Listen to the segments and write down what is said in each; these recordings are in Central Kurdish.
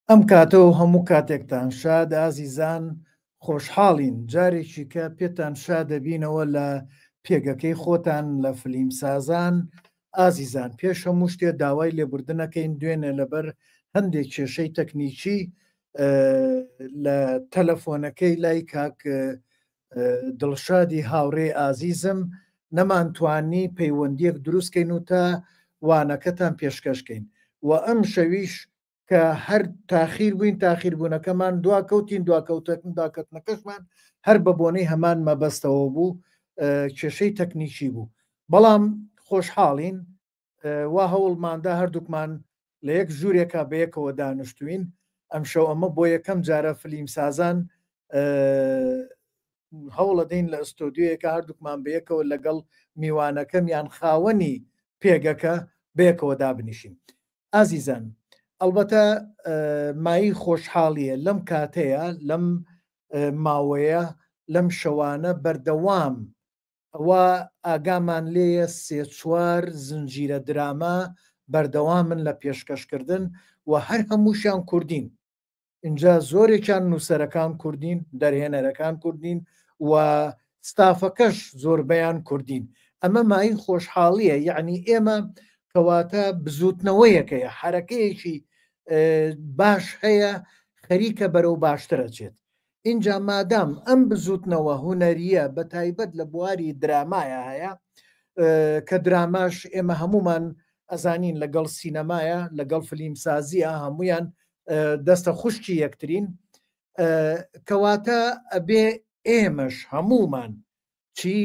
ئەم کاتە و هەموو کاتێکتان شاد ئازیزان خۆشحاڵین جارێکی کە پێتان شاد دەبینەوە لە پێگەکەی خۆتان لە فلیم سازان ئازیزان پێش هەموو شتێ داوای لێبوردنەکەین دوێنێ لەبەر هەندێک کێشەی تەکنیکی لە تەلەفۆنەکەی لای کاک دڵشادی هاوڕێی ئازیزم نەمانتوانی پەیوەندیەک دروستکەین و تا وانەکەتان پێشکەشکەین و ئەم شەویش کە هەر تاخیر بووین تاخیر بوونەکەمان دوا کەوتین دواکەوتەکن داکەتنەکەشمان هەر بە بۆنەی هەمان مەبەستەوە بوو کێشەی تەکنیکی بوو بەڵام خۆشحاڵین وا هەوڵماندا هەردووکمان لە یەک ژوورێکا بەیەکەوە دانیشتوین ئەمشەو ئەمە بۆ یەکەم جارە فلیم سازان هەوڵەدەین لە ئەستۆدیۆیەکە هەردووکمان بەیەکەوە لەگەڵ میوانەکەم یان خاوەنی پێگەکە بەیەکەوە دابنیشین ئازیزان ئەڵبەتە مایی خۆشحاڵیە لەم کاتەیە لەم ماوەیە لەم شەوانە بەردەوام ئەوە ئاگامان لێیە سێ چوار زنجیرە دراما بەردەوامن لە پێشکەشکردن و هەر هەمووشیان کوردین ئینجا زۆرێکیان نووسەرەکان کوردین دەرهێنەرەکان کوردین و ستافەکەش زۆربەیان کوردین ئەمە مای خۆشحاڵیە یعنی ئێمە کەواتە بزوتنەوەیەکەیە حرەکەیەکی باش هەیە خەریکە بەرەو باشترە چێت ئینجا مادام ئەم بزوتنەوە هونەریە بە تایبەت لە بواری درامایە هەیە کە دراماش ئێمە هەمومان ئەزانین لەگەڵ سینەمایە لەگەڵ فلیمسازیە هەمویان دەستە خوشکی یەکترین کەواتە ئەبێ ئێمەش هەمومان چی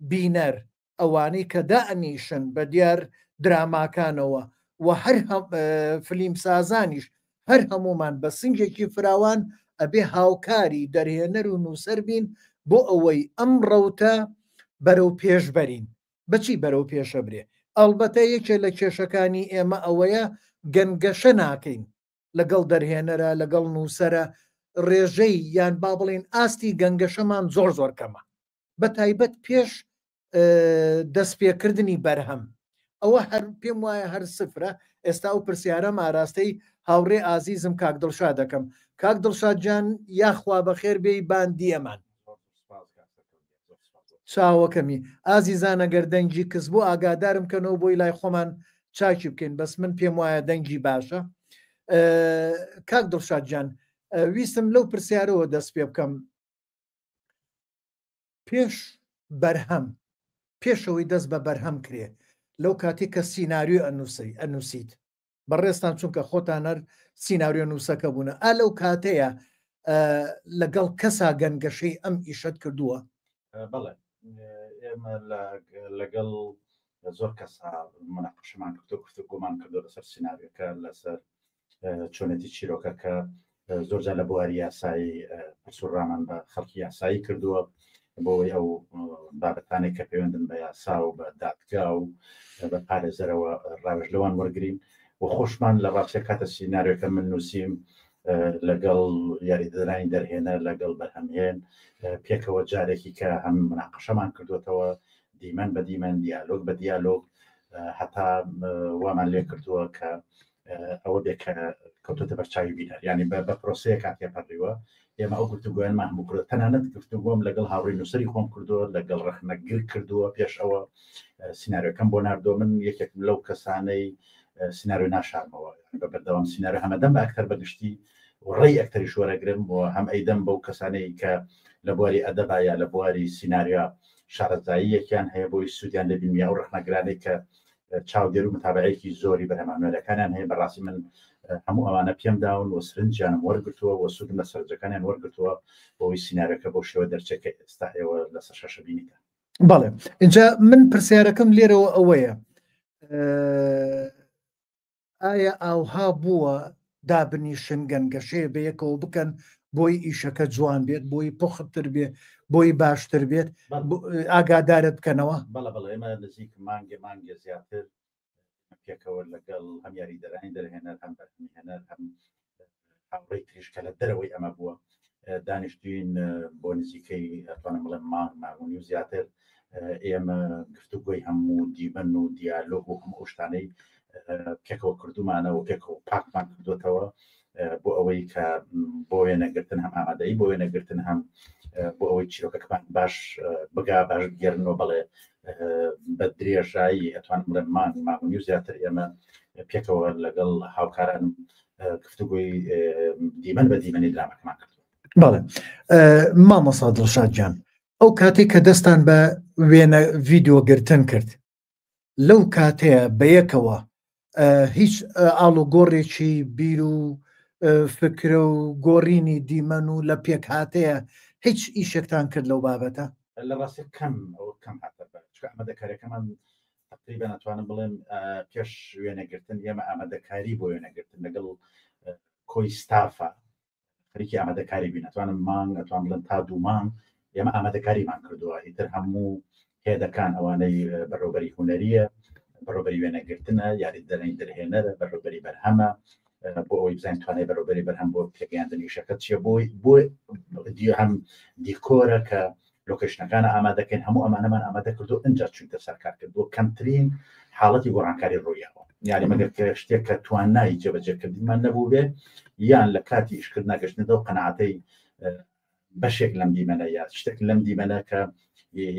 بینەر ئەوانەی کە دائەنیشن بە دیار دراماکانەوە و هەر فلیمسازانیش هەر هەمومان بە سنگێکی فراوان ئەبێ هاوکاری دەرهێنەر و نووسەر بین بۆ ئەوەی ئەم ڕەوتە بەرەو پێش بەرین بەچی بەرەو پێشە برێ ئەڵبەتە یەکێ لە کێشەکانی ئێمە ئەوەیە گەنگەشە ناکەین لەگەڵ دەرهێنەرە لەگەڵ نووسەرە ڕێژەی یان با بڵین ئاستی گەنگەشەمان زۆر زۆر کەمە بە تایبەت پێش دەستپێکردنی بەرهەم ئەوە هەر پێم وایە هەر سفرە ئێستا ئەو پرسیارەم ئاراستەی هاوڕێ ئازیزم کاک دڵشاد دەکەم کاک دڵشاد جان یاخوا بەخێر بێی باندیەمان چاوەکەمی ئازیزان ئەگەر دەنگی کز بوو ئاگادارم کەنەوە بۆی لای خۆمان چاکی بکەین بەس من پێم وایە دەنگی باشە کاک دڵشاد جان ویستم لەو پرسیارەوە دەست پێ بکەم پێش بەرهەم پێشەوەی دەست بە بەرهەم کرێ لەو کاتی کە سیناریۆ ئەنووسی ئەنووسیت بەڕێزتان چونکە خۆتان هەر سیناریۆ نووسەکە بوونە ئا لەو کاتەیە لەگەڵ کەسا گەنگەشەی ئەم ئیشەت کردووە؟ بەڵێ ئێمە لەگەڵ زۆر کەسا مناقشەمان کردو گفتوگۆمان کردو لەسەر سیناریۆکە لەسەر چۆنێتی چیرۆکەکە زۆرجار لە بواری یاسایی پرس و ڕامان بە خەڵکی یاسایی کردووە بۆی ئەو بابەتانێک کە پەیوەندن بە یاسا و بە دادگا و بە پارێزەرەوە ڕاوێژ لەوان وەرگین و خۆشمان لە ڕاستە کاتە سیناریۆکە من نووسیم لەگەڵ یاریدەرانی دەرهێنەر لەگەڵ بەرهەمهێن پێکەوە جارێکی کە هەم مناقەشەمان کردوێتەوە دیمەن بە دیمەن دیالۆگ بە دیالۆگ هەتا وامان لێ کردووە کە ئەوە بێ کە کەوتۆتە بەرچاوی بینەر یعنی بە پرۆسەیە کات تێپەڕیوە ئێمە ئەو گفتوگۆیانمان هەموو کردووە تەنانەت گفتوگۆم لەگەڵ هاوڕێی نووسەری خۆم کردووە لەگەڵ ڕەخنەگر کردووە پێش ئەوە سیناریۆکەم بۆ ناردووە من یەکێکم لەو کەسانەی سیناریۆ ناشارمەوە بە بەردەوام سیناریۆ هەمەدەم بە ئەکتەر بەگشتی و ڕێی ئەکتەریش وەرەگرم و هەم ئەیدەم بەو کەسانەی کە لە بواری ئەدەبا یا لە بواری سیناریۆ شارەزاییەکیان هەیە بۆی سوودیان لێ بینم یا ئەو ڕەخنەگرانەی کە چاودێر و متابعەیەکی زۆری بەرهەمە هەیە بەڕاستی من هەموو ئەوانە پێم داون و سرنجیانم وەرگتووە و سوودم لە سەرنجەکانیان وەرگتووە بۆی سیناریۆکە بەو شێوە دەرچێت کە ئێستا ئێوە لەسەر شاشە بینیتە. بەڵێ اینجا من پرسیارەکەم لێرەوە ئەوەیە ئایا ئاوها بووە دابنیشن گەنگەشەیە بەیەکەوە بکەن بۆی ئیشەکە جوان بێت بۆی پوختتر بێ بۆی باشتر بێت ئاگادارت بکەنەوە؟ بەڵێ بەڵێ ئێمە نزیک مانگێ مانگێ زیاتر پێکەوە لەگەڵ هەم یاریدەرانی دەرهێنەر هەم بەرهەمهێنەر هەم هاوڕێی تریش کە لە دەرەوەی ئەمە بووە دانیشتوین بۆ نزیکەی ئەتوانم بڵێم مانگ مانگونی و زیاتر ئێمە گفتوگۆی هەموو دیمەن و دیالۆگ و هەموو ئەو شتانەی پێکەوە کردومانەوە پێکەوە پاکمان کردوتەوە. بۆ ئەوەی کە بۆ وێنەگرتن هەم ئامادەی بۆ وێنەگرتن هەم بۆ ئەوەی چیرۆکەکەمان باش بگا باش بگەرنەوە بەڵێ بە درێژایی ئەتوانم بڵێم مانگ مانگنی و زیاتر ئێمە پێکەوە لەگەڵ هاوکاران گفتوگۆی دیمەن بە دیمەنی درامەکەمان کردو. بەڵێ مامۆسا دڵشاد گیان ئەو کاتێک کە دەستان بە وێنە ڤیددیو گرتن کرد لەو کاتەیە بەیەکەوە هیچ ئاڵوگۆڕێکی بیر و فکرە و گۆڕینی دیمەن و لە پێکهاتەیە هیچ ئیشێکتان کرد لەو بابەتە؟ لە ڕاستی کەم ئەوە کەم هاتە بەر چونکە ئامادەکاریەکەمان تقریبا ئەتوانم بڵێم پێش وێنەگرتن ئێمە ئامادەکاری بۆ وێنەگرتن لەگەڵ کۆی ستافە خەریکی ئامادەکاری بین ئەتوانم مانگ ئەتوان بڵێم تا دوو مانگ ئێمە ئامادەکاریمان کردووە ئیتر هەموو هێدەکان ئەوانەی بەڕێوبەری هونەریە بەڕێوبەری وێنەگرتنە یاریدەرانی دەرهێنەرە بەڕێوبەری بەرهەمە بۆ ئەوەی بزانین توانای بەڕێوبەری بەرهەم بۆ پێگەیاندنی ئیشەکە چییە بۆی بۆ هەم دیکۆرە کە لۆکەیشنەکانە ئامادەکەین هەموو ئەمانەمان ئامادە کردو ئەجا چوینتە سەر کار کردووە کەمترین حاڵەتی گۆڕانکاری ڕوویاوە یعنی مەگەر کە شتێک کە توانای جێبەجێکردنمان نەبوو بێ یان لە کاتی ئیشکردنا گەشتنەوە قەناعەتەی بەشێک لەم دیمەنە یا شتێک لەم دیمەنە کە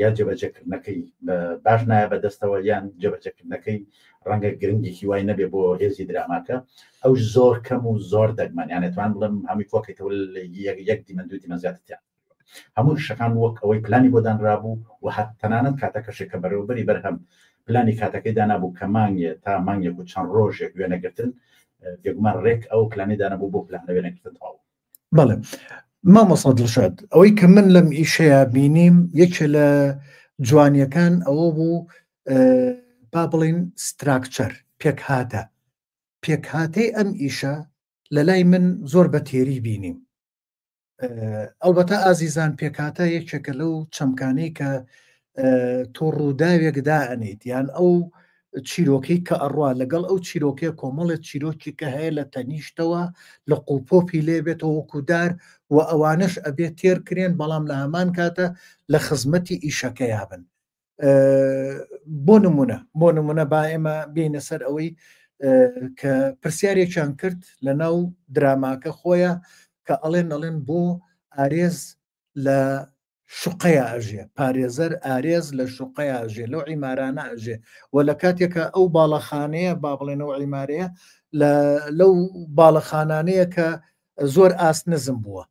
یا جێبەجێکردنەکەی باش نایە بەدەستەوە یان جێبەجێکردنەکەی ڕەنگە گرنگێکی وای نەبێ بۆ هێزی دراماکە ئەو زۆر کەم و زۆر دەگمەن یان توان بڵێم هەمووی کۆکەیتەوە یەک دیمەن دوو دیمەن زیاتر هەموو شەکان وەک ئەوەی پلانی بۆ دانرابوو و هەر تەنانەت کاتەکەشێک کە بەڕێوەبەری بەرهەم پلانی کاتەکەی دانابوو کە مانگێ تا مانگێک و چەند ڕۆژێک وێنەگرتن بێگومان ڕێک ئەو پلانی دانابوو بۆ پلانە وێنەگرتن تەواو. بەڵێ مامۆستا دڵشاد ئەوەی کە من لەم ئیشەیە بینیم یەکێ لە جوانیەکان ئەوە بوو با بڵین structure پێکهاتە پێکهاتەی ئەم ئیشە لە لای من زۆر بە تێری بینیم ئەڵبەتە ئازیزان پێکهاتە یەکێکە لەو چەمکانەی کە تۆ ڕووداوێک دائەنیت یان ئەو چیرۆکەی کە ئەڕوا لەگەڵ ئەو چیرۆکەیە کۆمەڵێک چیرۆکی کە هەیە لە تەنیشتەوە لە قوپۆپی لێ بێتەوە وەکو دار و ئەوانش ئەبێت تێر کرێن بەڵام لە هەمان کاتە لە خزمەتی ئیشەکەیا بن بۆ نمونە بۆ نمونە با ئێمە بینە سەر ئەوەی کە پرسیارێکیان کرد لە ناو دراماکە خۆیە کە ئەڵێن ئەڵێن بۆ ئارێز لە شوقەیە ئەژێ پارێزەر ئارێز لە شوقەیە ئەژێ لەو عیمارانە ئەژێ و لە کاتێکە ئەو باڵەخانەیە با بڵێنەوە عیمارەیە لەو باڵەخانانەیە کە زۆر ئاست نزم بووە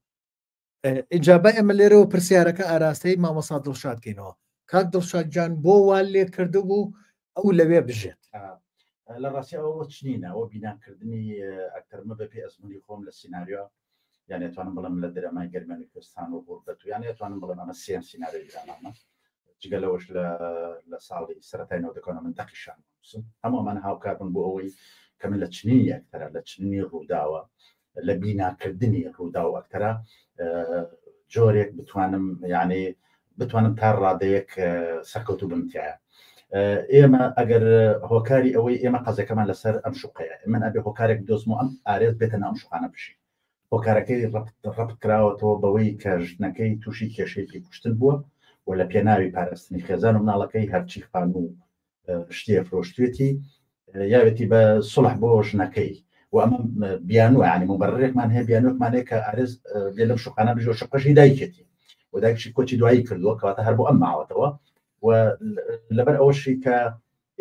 ئینجا با ئێمە لێرەوە پرسیارەکە ئاراستەی مامۆستا دڵشاد کەینەوە کاک دڵشاد جان بۆ وال لێ کردبوو ئەو لەوێ بژێت؟ لە ڕاستی ئەوە چنینە ئەوە بیناکردنی ئەکتەرمە بە پێی ئەزموونی خۆم لە سیناریۆ یعنی ئەتوانم بڵێم لە درەمای گەرمێن کوردستان و غوربەت و یعنی ئەتوانم بڵێم ئەمە سێم سیناریۆی درامامە جگە لەوەش لە لە ساڵی سەرەتای نەوەدەکانە من دەقی شان نووسم هەموو ئەمانە هاوکار بوون بۆ ئەوەی کە من لە چنینی ئەکتەرە لە چنینی ڕووداوە لە بیناکردنی ڕوودا و ئەکتەرە جۆرێک بتوانم یعنی بتوانم تا ڕادەیەک سەرکەوتوو بم تایە ئێمە ئەگەر هۆکاری ئەوەی ئێمە قەزەکەمان لەسەر ئەم شوقەیە من ئەبێ هۆکارێک دۆزم و ئەم ئارێز بێتە ناو شوقانە بژی هۆکارەکەی ڕەبت کراوەتەوە بەوەی کە ژنەکەی تووشی کێشەیەکی کوشتن بووە و لە پێناوی پاراستنی خێزان و مناڵەکەی هەرچی خانوو شتێ فرۆشتوێتی یاوێتی بە سڵح بۆ ژنەکەی و ئەمە بیانوە ینی مبررێکمان هەیە بیانوەکمان هەیە کە ئارز لێ لەم شوقانە بژۆ شقەشی دایکێتی و دایکشی کۆچی دوایی کردووە کەواتە هەر بۆ ئەم ماوەتەوە و لەبەر ئەوەشی کە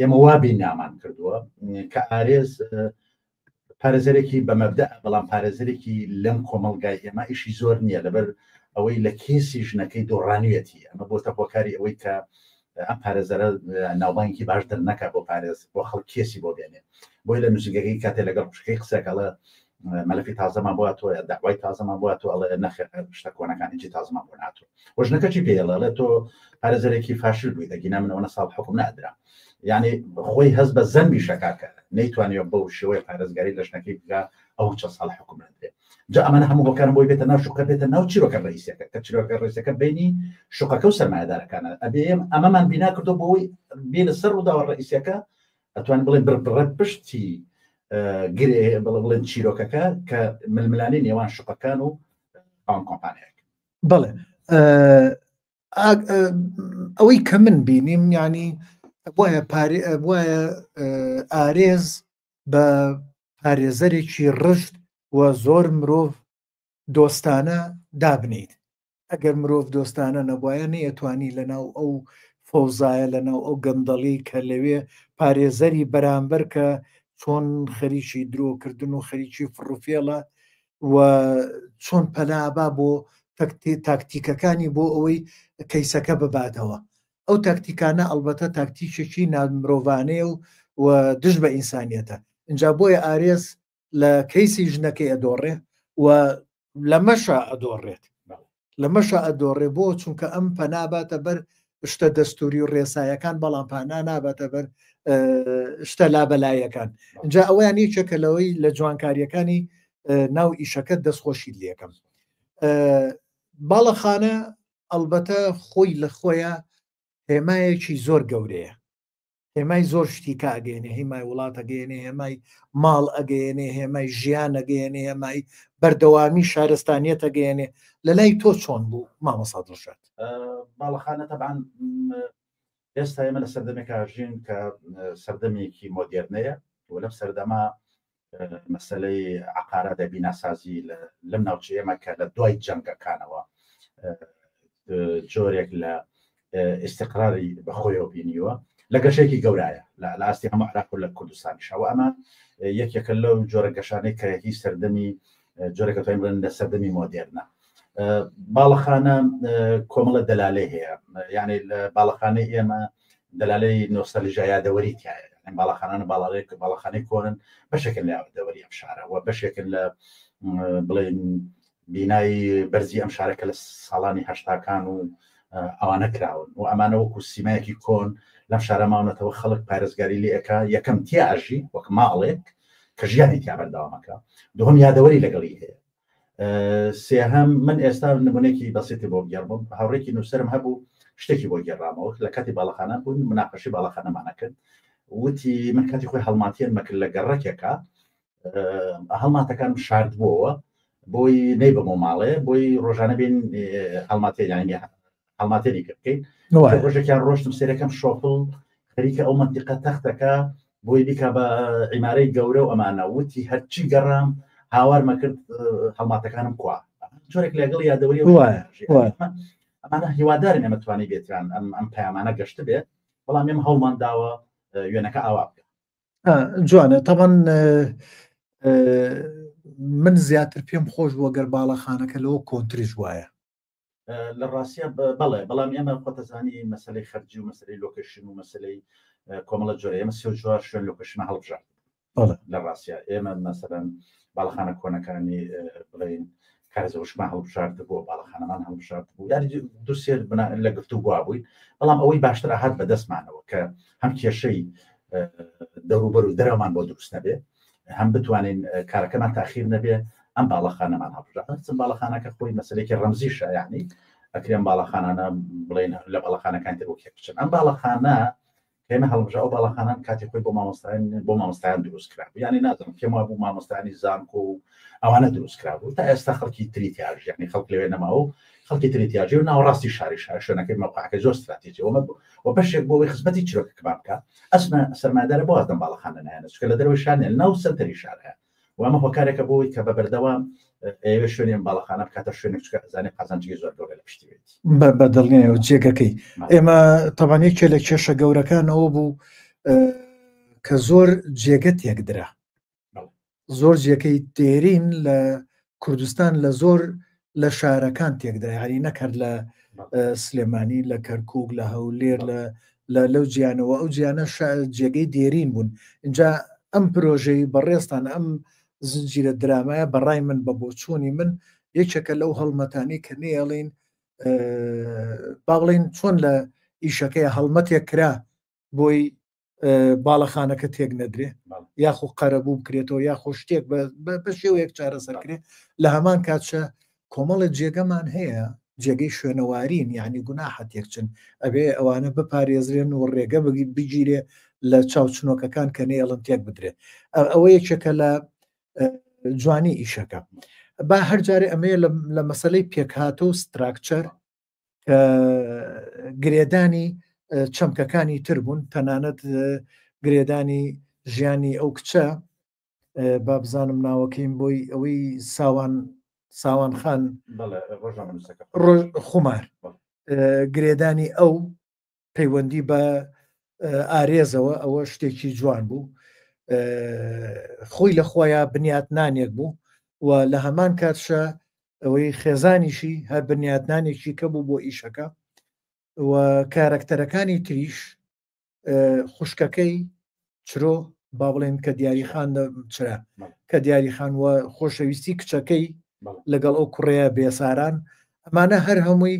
ئێمە وا بینامان کردووە کە ئارێز پارێزەرێکی بە مەبدە بەڵام پارێزەرێکی لەم کۆمەڵگای ئێمە ئیشی زۆر نییە لەبەر ئەوەی لە کێسی ژنەکەی دۆڕانویەتی ئەمە بۆتە هۆکاری ئەوەی کە ئەم پارێزەرە ناوبانگی باش دەرنەکە بۆ پارێز بۆ خەڵک کێسی بۆ بێنێ بۆی لە نووسینگەکەی کاتێ لەگەڵ خوشکەی قسەکەڵە مەلەفی تازەمان بۆ تۆ داوای تازەمان بۆ تۆ ئەڵێ نەخێر شتە کۆنەکان هیچی تازەمان بۆ ناتۆ وەژنەکە چی پێڵێ ئەڵێ تۆ پارێزەرێکی فاشل بووی دەگینا من ئەوەنە ساڵ حکوم نادرا یعنی خۆی هەست بە زەنبی شەکاکە نەیتوانیوە بەو شێوەیە پارێزگاری لە ژنەکەی بکا ئەو چەند ساڵ حکوم نەدرێ جا ئەمانە هەموو هۆکارن بۆی بێتە ناو شوقە بێتە ناو چیرۆکە ڕئیسەکە کە چیرۆکە ڕئیسەکە بینی شوقەکە و سەرمایەدارەکانە ئەبێ ئەمەمان بینا کردو بۆی بێنە سەر ڕووداوە ڕئیسەکە ئەتوان بڵێ بڕبڕە پشتی گرێ بڵێ بڵێن چیرۆکەکە کە ململانێی نێوان شوقەکان و خاوەن کۆمپانیایەک. بەڵێ ئەوەی کە من بینیم ینی وایە وایە ئارێز بە پارێزەرێکی ڕشت و زۆر مرۆڤ دۆستانە دابنیت ئەگەر مرۆڤ دۆستانە نەبوایە نەیەتوانی لەناو ئەو فەوزایە لەناو ئەو گەندەڵی کە لەوێ پارێزەری بەرامبەر کە چۆن خەریکی درۆکردن و خەریکی فڕوفێڵە و چۆن پەنابا بۆ تاکتیکەکانی بۆ ئەوەی کەیسەکە بباتەوە ئەو تاکتیکانە ئەڵبەتە تاکتیکێکی نامرۆڤانەیە و و دژ بە ئینسانیەتە اینجا بۆیە ئارێز لە کەیسی ژنەکەی ئەدۆڕێ و لەمەشا ئەدۆڕێت لەمەشا ئەدۆڕێ بۆ چونکە ئەم پەنا باتە بەر شتە دەستوری و ڕێسایەکان بەڵام پانا ناباتە بەر شتە لابەلایەکان اینجا ئەویان یەکێکە لەوەی لە جوانکاریەکانی ناو ئیشەکە دەستخۆشی لەکەم باڵەخانە ئەلبەتە خۆی لە خۆیان هێمایەکی زۆر گەورەیە هێمای زۆر شتی کە ئەگەێنێ هێمای وڵات ئەگەێنێ هێمای ماڵ ئەگەێنێ هێمای ژیان ئەگەێنێ هێمای بەردەوامی شارستانیەت ئەگەێنێ لە لای تۆ چۆن بوو مامۆستا دڵشاد؟ باڵەخانە تەبعەن ئێستا ئێمە لە سەردەمێکا ژین کە سەردەمێکی مۆدێرنەیە و لەم سەردەما مەسلەی عقاراتە بیناسازی لەم ناوچە ئێمە کە لە دوای جەنگەکانەوە جۆرێک لە ئستقراری بەخۆیەوە بینیوە لە گەشێکی گەورایە لە ئاستی هەموو عراق و لە کوردستانیشەوە ئەمە یەکێکە لەو جۆرە گەشانەی کە هی سەردەمی جۆرێکە توانین بڵێن لە سەردەمی مۆدێرنە باڵەخانە کۆمەڵە دەلالەی هەیە یعنی لە باڵەخانەی ئێمە دەلالەی نۆستالژیا یادەوەری تایە ئەم باڵەخانانە باڵاڵێک باڵەخانەی کۆنن بەشێکن لە یادەوەری ئەم شارە و بەشێکن لە بڵێن بینای بەرزی ئەم شارە کە لە ساڵانی هەشتاکان و ئەوانە کراون و ئەمانە وەکو سیمایەکی کۆن لەم شارە ماونەتەوە خەڵک پارێزگاری لێ ئەکا یەکەم تیا ئەژی وەک ماڵێک کە ژیانی تیا بەردەوامەکە دووەم یادەوەری لەگەڵی هەیە سێهەم من ئێستا نمونێکی بەسیتی بۆ بگێڕم هاوڕێکی نووسرم هەبوو شتێکی بۆ گێڕامەوە لە کاتی باڵەخانە بوون مناقەشی باڵەخانەمانە کرد وتی من کاتی خۆی هەڵماتیان مەکرد لە گەڕەکێکە هەڵماتەکان شارد بووەوە بۆی نەی بەمۆ ماڵێ بۆی ڕۆژانە بین هەڵماتێ یانی هەڵماتێنی کە بکەین ڕۆژێکیان ڕۆشتم سێرەکەم شۆفڵ خەریکە ئەو منتیقە تەختەکە بۆی بیکا بە عیمارەی گەورە و ئەمانە وتی هەرچی گەڕام هاوارمە کرد هەڵماتەکانم کوا جۆرێک لەگەڵ یادەوەری ئەمانە هیوادارن ئێمە توانی بێتیان ئەم ئەم پەیامانە گەشت بێت بەڵام ئێمە هەوڵمان داوە وێنەکە ئاوا بکە جوانە تەبەن من زیاتر پێم خۆش بووە گەر باڵەخانەکە لەوە کۆنتریش وایە لە ڕاستە بەڵێ بەڵام ئێمە خۆتەزانی مەسلەی خەرجی و مەسلەی location و مەسلەی کۆمەڵە جۆرە ئێمە سێ چوار شوێن location ە هەڵبژارد لە ڕاستە ئێمە مەسەرەن باڵەخانە کۆنەکانی بڵین کارزەوشمان هەڵبژارد بۆ باڵەخانەمان هەڵبژارد بوو یاری دو سێر لە گفت و گوا بووین بەڵام ئەوەی باشتر هات بەدەستمانەوە کە هەم کێشەی دەوروبەر و دەرەوەمان بۆ دروست نەبێ هەم بتوانین کارەکەمان تاخیر نەبێ ئەم باڵەخانەمان هەڵبژارد چون باڵەخانەکە خۆی مەسلێکی ڕەمزیشە یعنی ئەکرێن باڵەخانانە بڵێن لە باڵەخانەکان تر وەک یەک بچن ئەم باڵەخانە ئێمە هەڵبژا ئەو باڵەخانان کاتی خۆی بۆ مامۆستایان بۆ مامۆستایان دروست کرا یعنی نازانم پێم وابوو مامۆستایانی زانکۆ و ئەوانە دروست کرا بوو تا ئێستا خەڵکی تری تیاژ یعنی خەڵک لەوێ نەماوە و خەڵکی تری تیاژی و ناوەڕاستی شاری شار شوێنەکەی مەوقعەکە زۆر ستراتیجی ومە و بەشێک بۆ ئەوەی خزمەتی چیرۆکەکەمان بکا ئەسمە سەرمایەدارە بۆ ئەم باڵەخانە نایەنە چونکە لە دەرەوەی شار نیە لە ناو سەنتەری شار هەیە و ئەمە هۆکارێکە بۆ ئەوەی کە بە بەردەوام ئەیەوێ شوێنی ئەم باڵەخانە بکاتە شوێنێک چونکە ئەزانێ قازانجێکی زۆر گەورە لە پشتی بێت. بە دڵنیایەوە جێگەکەی ئێمە تەبعەن یەکێ لە کێشە گەورەکان ئەوە بوو کە زۆر جێگە تێکدرا زۆر جێگەی دێرین لە کوردستان لە زۆر لە شارەکان تێکدرا یعنی نەکرد لە سلێمانی لە کەرکک لە هەولێر لە لە لەو جیانەوە ئەو جیانە جێگەی دێرین بوون اینجا ئەم پرۆژەی بەڕێزتان ئەم زنجیرە درامایە بەڕای من بە بۆچوونی من یەکێکە لەو هەڵمەتانی کە نێڵین با بڵین چۆن لە ئیشەکەی هەڵمەتێک کرا بۆی باڵەخانەکە تێک نەدرێ یاخۆ قەرەبوو بکرێتەوە یاخۆ شتێک بە شێوەیەک چارەسەر کرێ لە هەمان کاتشە کۆمەڵە جێگەمان هەیە جێگەی شوێنەوارین یعنی گوناحە تێکچن ئەبێ ئەوانە بپارێزرێن و ڕێگە بگیرێ لە چاوچنۆکەکان کە نێڵن تێک بدرێت ئەوە یەکێکە لە جوانی ئیشەکە با هەر جارێ ئەمەیە لە مەسلەی پێکهاتە و structure کە گرێدانی چەمکەکانی تر بوون تەنانەت گرێدانی ژیانی ئەو کچە. با بزانم ناوەکەیم بۆی ئەوەی ساوان ساوان خان خومار گرێدانی ئەو پەیوەندی بە ئارێزەوە ئەوە شتێکی جوان بوو خۆی لە خۆیان بنیاتنانێک بوو و لە هەمان کاتشە ئەوەی خێزانیشی هەر بنیاتنانێکی کە بوو بۆ ئیشەکە و کارەکتەرەکانی تریش خوشکەکەی چرۆ با بڵێن کە دیاری خان چرا کە دیاری خان و خۆشەویستی کچەکەی لەگەڵ ئەو کوڕەیە بێساران ئەمانە هەر هەمووی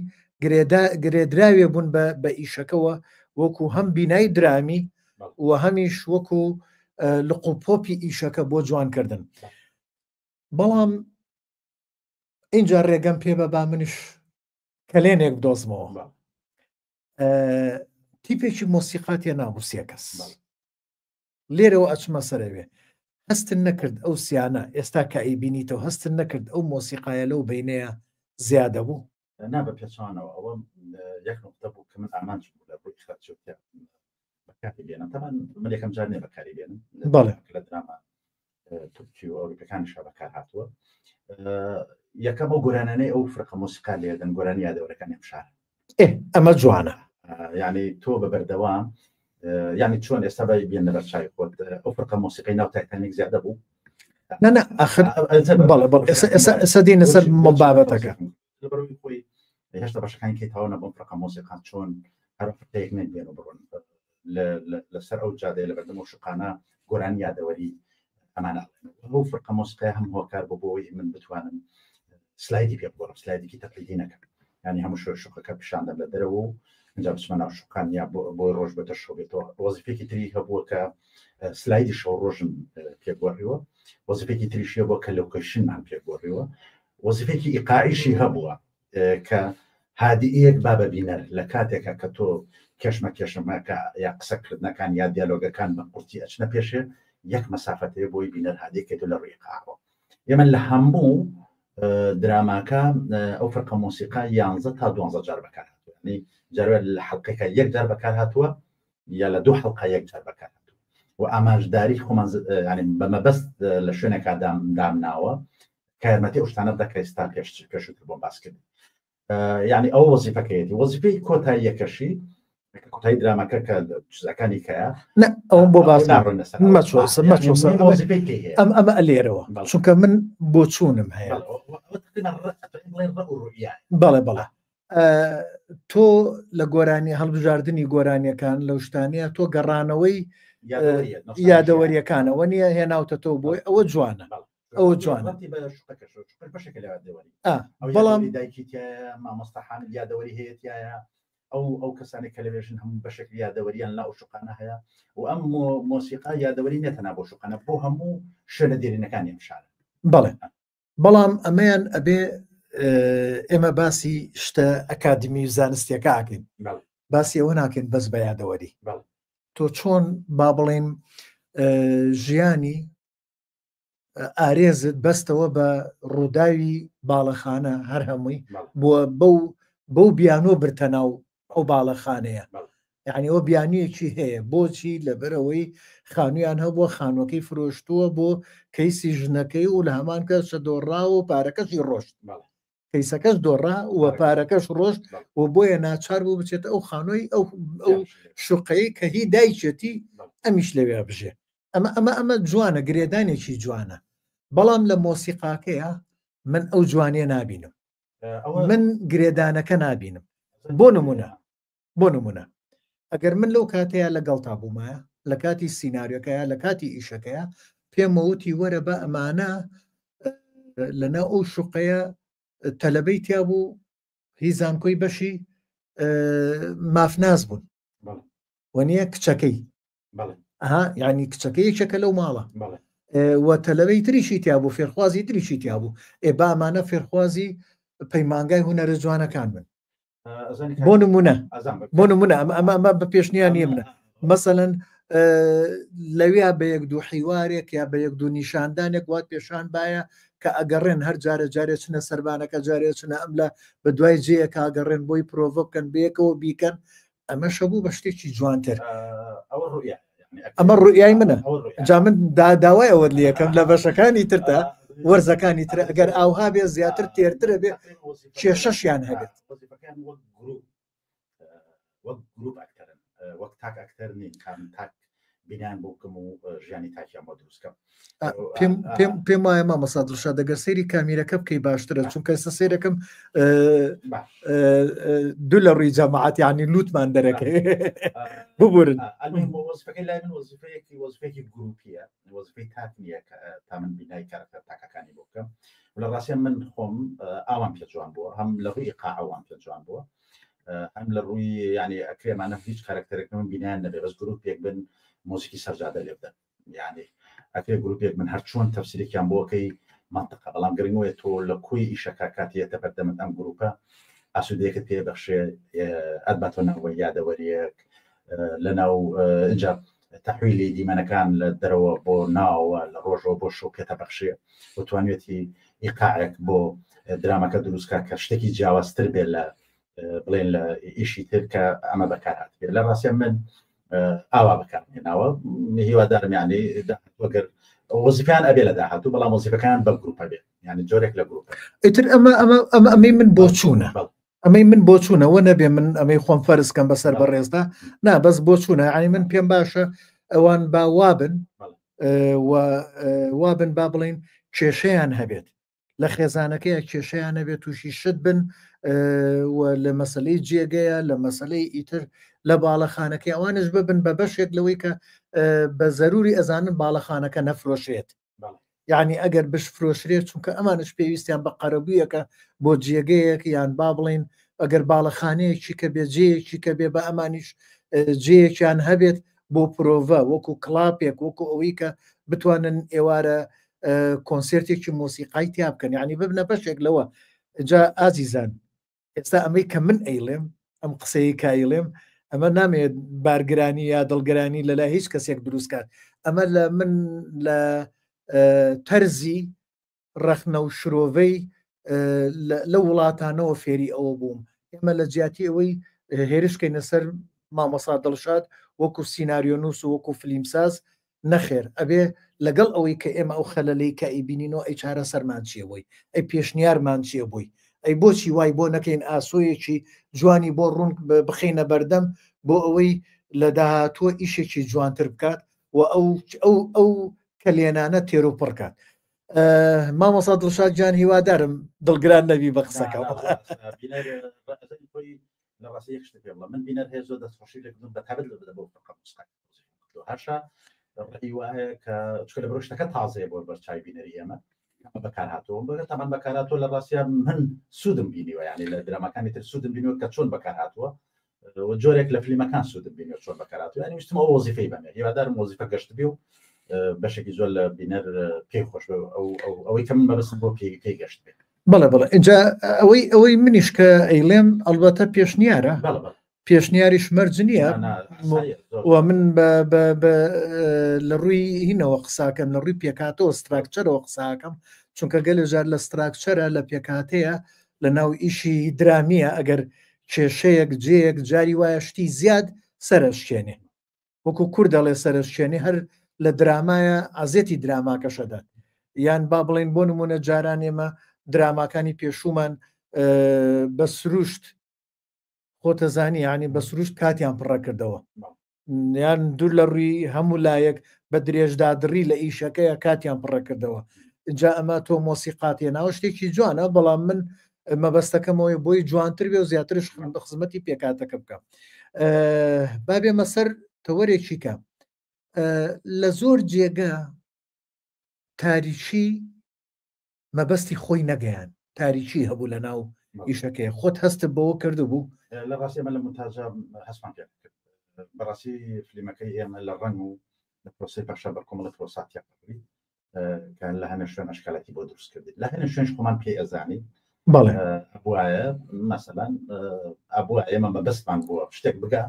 گرێدراوێ بوون بە بە ئیشەکەوە وەکو هەم بینای درامی و هەمیش وەکو لق و پۆپی ئیشەکە بۆ جوانکردن بەڵام اینجا ڕێگەم پێ بە با منش کەلێنێک بدۆزمەوە تیپێکی مۆسیقا تێ نابوو سێ کەس لێرەوە ئەچمە سەرەوێ هەستن نەکرد ئەو سیانە ئێستا کە ئەیبینیتەوە هەستن نەکرد ئەو مۆسیقایە لەو بینەیە زیادە بوو نا بە پێچوانەوە ئەوە یەک نقطە بوو کە من ئامانج بوو لە ڕووی خەرچەوە بەکاری بێنم تەبعەن من یەکەم جار نییە بەکاری بێنم بەڵێ لە دراما تورکی و ئەوروپەکانیشا بەکار هاتووە یەکەم ئەو گۆرانانەی ئەو فرقە مۆسیقا لێدەن گۆرانی یادەوەرەکانی ئەم شارە ئەمە جوانە یعنی تۆ بە بەردەوام یعنی چۆن ئێستا بای بێن لەبەر چای خۆت ئەو فرقە مۆسیقی ناو تایتانیک زیادە بوو نە نە ئەخر بەڵێ بەڵێ ئێستا دێنە سەر بابەتەکە لەبەرەوەی خۆی هێشتا بەشەکانی کەی تەواو نەبوون فرقە مۆسیقا چۆن هەر فرقەیەک نەک بێن و بڕۆن لەسەر ئەو جادەیە لە بەردەم و شقانە گۆرانی یادەوەری ئەمانە ئەو فرقە مۆسیقای هەم هۆکار بۆ بۆی من بتوانم سلایدی پێ بگۆڕم سلایدێکی تەقلیدی نەکەم ینی هەموو شوێ شوقەکە پیشاندەم لە دەرەوە و اینجا بچمە ناو شوقان یا بۆی ڕۆژ بێتە شەو بێتەوە وەزیفێکی تری هەبووە کە سلایدی شەو ڕۆژم پێگۆڕیوە وەزیفێکی تریشیە بۆ کە لۆکەیشنمان پێگۆڕیوە وەزیفێکی ئیقاعیشی هەبووە کە هادیئیەک با بە بینەر لە کاتێکا کە تۆ کێشمە کێشەمەکە یا قسەکردنەکان یا دیالۆگەکان بە قورتی ئەچنە پێشێ یەک مەسافەت هەیە بۆی بینەر هادیەکێت لە ڕووی ئیقاعەوە ئێمە لە هەموو دراماکە ئەو فرقە مۆسیقا یانزە تا دوانزە جار بەکار هاتووە یعنی جارێ لە حەڵقێکە یەک جار بەکار هاتووە یا لە دوو حەڵقە یەک جار بەکار هاتووە و ئامانجداری خۆمان ینی بە مەبەست لە شوێنێکا دامناوە کە یارمەتی ئەو شتانە بدە کە ئێستا پێش پێشووتر بۆم باس کرد یعنی ئەو وەزیفەکەیەتی وەزیفەی کۆتاییەکەشی کۆتایی درامەکە کە چزەکانی کەیە نە ئەوم بۆ باس مەچۆ ئەم ئەمە لێرەوە چونکە من بۆچوونم هەیە بەڵێ بەڵێ تۆ لە گۆرانی هەڵبژاردننی گۆرانیەکان لەو شتانەیە تۆ گەڕانەوەی یادەوەریەکانەوە نییە هێناوتە تۆ بۆی ئەوە جوانە ئەوە جوانە بەڵام دایکی مامۆستا حامد یادەوەری هەیە تایە ئەو ئەو کەسانێک کە لەوێژن هەموو بەشێک یادەوەریان لا ئەو شوقانە هەیە و ئەم مۆسیقا یادەوەری نێتەنا بۆ شوقانە بۆ هەموو شوێنە دێرینەکانی ئەم شارە بەڵێ بەڵام ئەمەیان ئەبێ ئێمە باسی شتە ئەکادمی و زانستیەکە ئاکەین باسی ئەوە ناکەین بەس بە یادەوەری تۆ چۆن با بڵێن ژیانی ئارێزت بەستەوە بە ڕووداوی باڵەخانە هەر هەمووی بووە بەو بەو بیانۆ برتە ناو ئەو باڵەخانەیە یعنی ئەو بیانویەکی هەیە بۆچی لەبەرەوەی خانویان هەبووە خانوەکەی فرۆشتووە بۆ کەیسی ژنەکەی و لە هەمان کەس دۆڕاوە و پارەکەشی ڕۆشت کەیسەکەش دۆڕا و پارەکەش ڕۆشت و بۆیە ناچار بوو بچێتە ئەو خانۆی ئەو ئەو شوقەیە کە هی دایکێتی ئەمیش لەوێ بژێ ئەمە ئەمە ئەمە جوانە گرێدانێکی جوانە بەڵام لە مۆسیقاکەیە من ئەو جوانیە نابینم من گرێدانەکە نابینم بۆ نمونە بۆ نمونە ئەگەر من لەو کاتەیە لەگەڵتا بوومایە لە کاتی سینناریۆکەیە لە کاتی ئیشەکەیە پێمەوتی وەرە بە ئەمانە لەناو ئەو شوقەیە تەلەبەی تیا بوو هی زانکۆی بەشی مافناس بوون وەنیە کچەکەی ها یعنی کچەکە یەکێکە لەو ماڵە و تەلەبەی تریشی تیا بوو فێرخوازی تریشی تیا بوو ئێ بامانە فێرخوازی پەیمانگای هوەرە جوانەکان بن بۆ نمونە بۆ نمونە ئەمە ئەمە ئەمە بە پێشنیان نیە منە مەسەەن لەویا بە یەک دوو حیوارێک یا بە یەک دوو نیشاندانێک وات پێشان باە کە ئەگەڕێن هەر جارە جارێ چنە سەربانەکە جارێ چنە ئەم لە بە دوای جەیەکە ئەگەڕێن بۆی پرۆڤ بکەن بەیەکەوە بیکەن ئەمەشە بوو بە شتێکی جوانتر ئەوە ڕوئیا. ئەمە ڕوئیای منە جا من داوای ئەوەت لەکەم لە بەشەکانی ترتا وەرزەکانی تر ئەگەر ئاوها بێ زیاتر تێرترە بێ کێشەشیان هەبێت. وەک گروپ ئەکتەرن وەک تاک ئەکتەر نین کام تاک بینیان بۆ بکەم و ژیانی تاکیان بۆ دروستکەم پێم پێم وایە مامۆستا دڵشاد دەگەر سەیری کامیرەکە بکەی باشترە چونکە ئێستا سەیرەکەم دوو لە ڕووی جەماعەت یعنی لوتمان دەرەکەی ببورن وەزیفەکەی لای من وەزیفەیەکی وەزیفەیەکی گروپیە وەزیفەی تاک نییە تا من بینای کارەکتەر تاکەکانی بۆ بکەم لە ڕاستە من خۆم ئاوام پێ جوان بووە هەم لە ڕووی ئیقاعەوام پێ جوان بووە هەم لە ڕووی یعنی ئەکرێمانە هیچ کارکتەرێک من بینیان نەبێ بەس گروپێک بن مۆزیکی سەرجادە لێ بدەن یعنی ئەکرێ گروپێک من هەر چۆن تەفسیرێکیان بۆکەی منطقە بەڵام گرنگەوەی تۆ لە کۆی ئیشەکە کاتیەتە بەردەمت ئەم گروپە ئاسوودەیەکت پێ بەخشێ ئەتباتۆ ناوە یادەوەریەک لە ناو اینجا تحویلی دیمەنەکان لە دەرەوە بۆ ناوە لە ڕۆژەوە بۆ شەو پێتە بەخشێ و توانێتی ئیقاعێک بۆ درامەکە دروستکە کە شتێکی جیاوازتر بێت لە بڵێن لە ئیشی تر کە ئەمە بەکار هاتبێت لە ڕاستە من ئاوا بەکارهێناوە هیوادارم یعنی وەگەر وەزیفیان ئەبێ لە داهاتوو بەڵام وەزیفەکان بە گروپە بێت یعنی جۆرێک لە گروپ ئیتر ئەمە ئەمە ئەمە ئەمەی من بۆچوونە ئەمەی من بۆچوونە وە نەبێ من ئەمەی خۆم فەرز کەم بەسەر بەڕێزدا نا بەس بۆچوونە یعنی من پێم باشە ئەوان با وابن وابن با بڵین کێشەیان هەبێت لە خێزانەکەی کێشەیان نەبێت تووشی شت بن و لە مەسلەی جێگەیە لە مەسلەی ئیتر لە باڵەخانەکەی ئەوانش ببن بە بەشێک لەوەی کە بە زەروری ئەزانن باڵەخانەکە نەفرۆشێت یعنی ئەگەر بشفرۆشرێت چونکە ئەمانش پێویستیان بە قەرەبوویەکە بۆ جێگەیەک یان با بڵین ئەگەر باڵەخانەیەکی کە بێ جێیەکی کە بێ بە ئەمانیش جێیەکیان هەبێت بۆ پرۆڤە وەکو کڵاپێک وەکو ئەوەی کە بتوانن ئێوارە کۆنسێرتێکی مۆسیقای تیا بکەن یعنی ببنە بەشێک لەوە جا ئازیزان ئێستا ئەمەی کە من ئەیڵێم ئەم قسەیە کایڵێم ئەمە نامێت بارگرانی یا دڵگرانی لەلای هیچ کەسێک دروستکات ئەمە لە من لە تەرزی ڕەخنە و شرۆڤەی لە وڵاتانەوە فێری ئەوە بووم ئێمە لە جیاتی ئەوەی هێرشکەینە سەر مامۆسا دڵشاد وەکو سیناریۆنووس و وەکو فلیمساز نەخێر ئەبێ لەگەڵ ئەوەی کە ئێمە ئەو خەلەلەی کە ئەیبینینەوە ئەی چارەسەرمان چییە بۆی ئەی پێشنیارمان چییە بۆی ئەی بۆچی وای بۆ نەکەین ئاسۆیەکی جوانی بۆ ڕوون بخەینە بەردەم بۆ ئەوەی لە داهاتووە ئیشێکی جوانتر بکات و ئەو ئەو ئەو کەلێنانە تێر و پڕکات مامۆسا دڵشاد گیان هیوادارم دڵگران نەبی بە قسەکەم لە ڕاستی یەک شتە پێ بڵێم من بینەر هەیە زۆر دەستخۆشی لێ کردم بە تایبەت لە بۆ فەرقە موسیقا هەرشە ڕێی وایە کە چکە لە بەرۆشتەکە تازەیە بۆ بەرچوی بینەری ئێمە بەکار هاتووە بەگەر تەمان بەکار هاتووە لە ڕاستیا من سوودم بینیوە یعنی لە دراماکانی تر سوودم بینیوە کە چۆن بەکار هاتووە جۆرێک لە فلیمەکان سوودم بینیوە چۆن بەکار هاتووە یعنی ویستم ئەو وەزیفەی بەمێ هیوادارم وەزیفە گەشت بێ و بەشێکی زۆر لە بینەر پێی خۆش بێ ئەو ئەوەی کە من مەبەستم بۆ پێی پێی گەشت بێ بەڵێ بەڵێ اینجا ئەوەی ئەوەی منیش کە ئەیڵێم ئەلبەتە پێشنیارە پێشنیاریش مەرج نییە و من لە ڕووی هینەوە قساکەم لە ڕووی پێکاتەوە structure ەوە قساکەم چونکە گەلێ جار لە structure ە لە پێکاتەیە لە ناو ئیشی درامیە ئەگەر کێشەیەک جێیەک جاری وایە شتی زیاد سەرشکێنێ وەکو کورد دەڵێ سەرشکێنی هەر لە درامایە ئازێتی دراماکەشەدات یان با بڵین بۆ نمونە جاران ئێمە دراماکانی پێشومان بە سروشت خۆتەزانی ینی بە سروشت کاتیان پڕەکردەوە یان دوور لە ڕووی هەموو لایەک بە درێژدادڕی لە ئیشەکەیە کاتیان پڕەکردەوە جا ئەمە تۆ مۆسیقاتێ ناوە شتێکی جوانە بەڵام من مەبەستەکەمەوەی بۆی جوانتر بێ و زیاترش بە خزمەتی پێکاتەکە بکە با بێمە سەر تەوەرێکی کە لە زۆر جێگە تاریکی مەبەستی خۆی نەگەیان تاریکی هەبوو لە ناو ئیشەکەی خۆت هەستت بەوە کردبوو لە ڕاستی ئێمە لە مونتاژا هەستمان پێ کرد بەڕاستی فلیمەکەی ئێمە لە ڕەنگ و لە پرۆسەی پەخشە بە کۆمەڵە پرۆساتیا پەڕی کە لە هەنێ شوێن ئەشکالەتی بۆ دروست کردی لە هەنێ شوێنش خۆمان پێی ئەزانی بەڵێ ئەبوایە مەسەلەن ئەبووە ئێمە مەبەستمان بووە شتێک بگا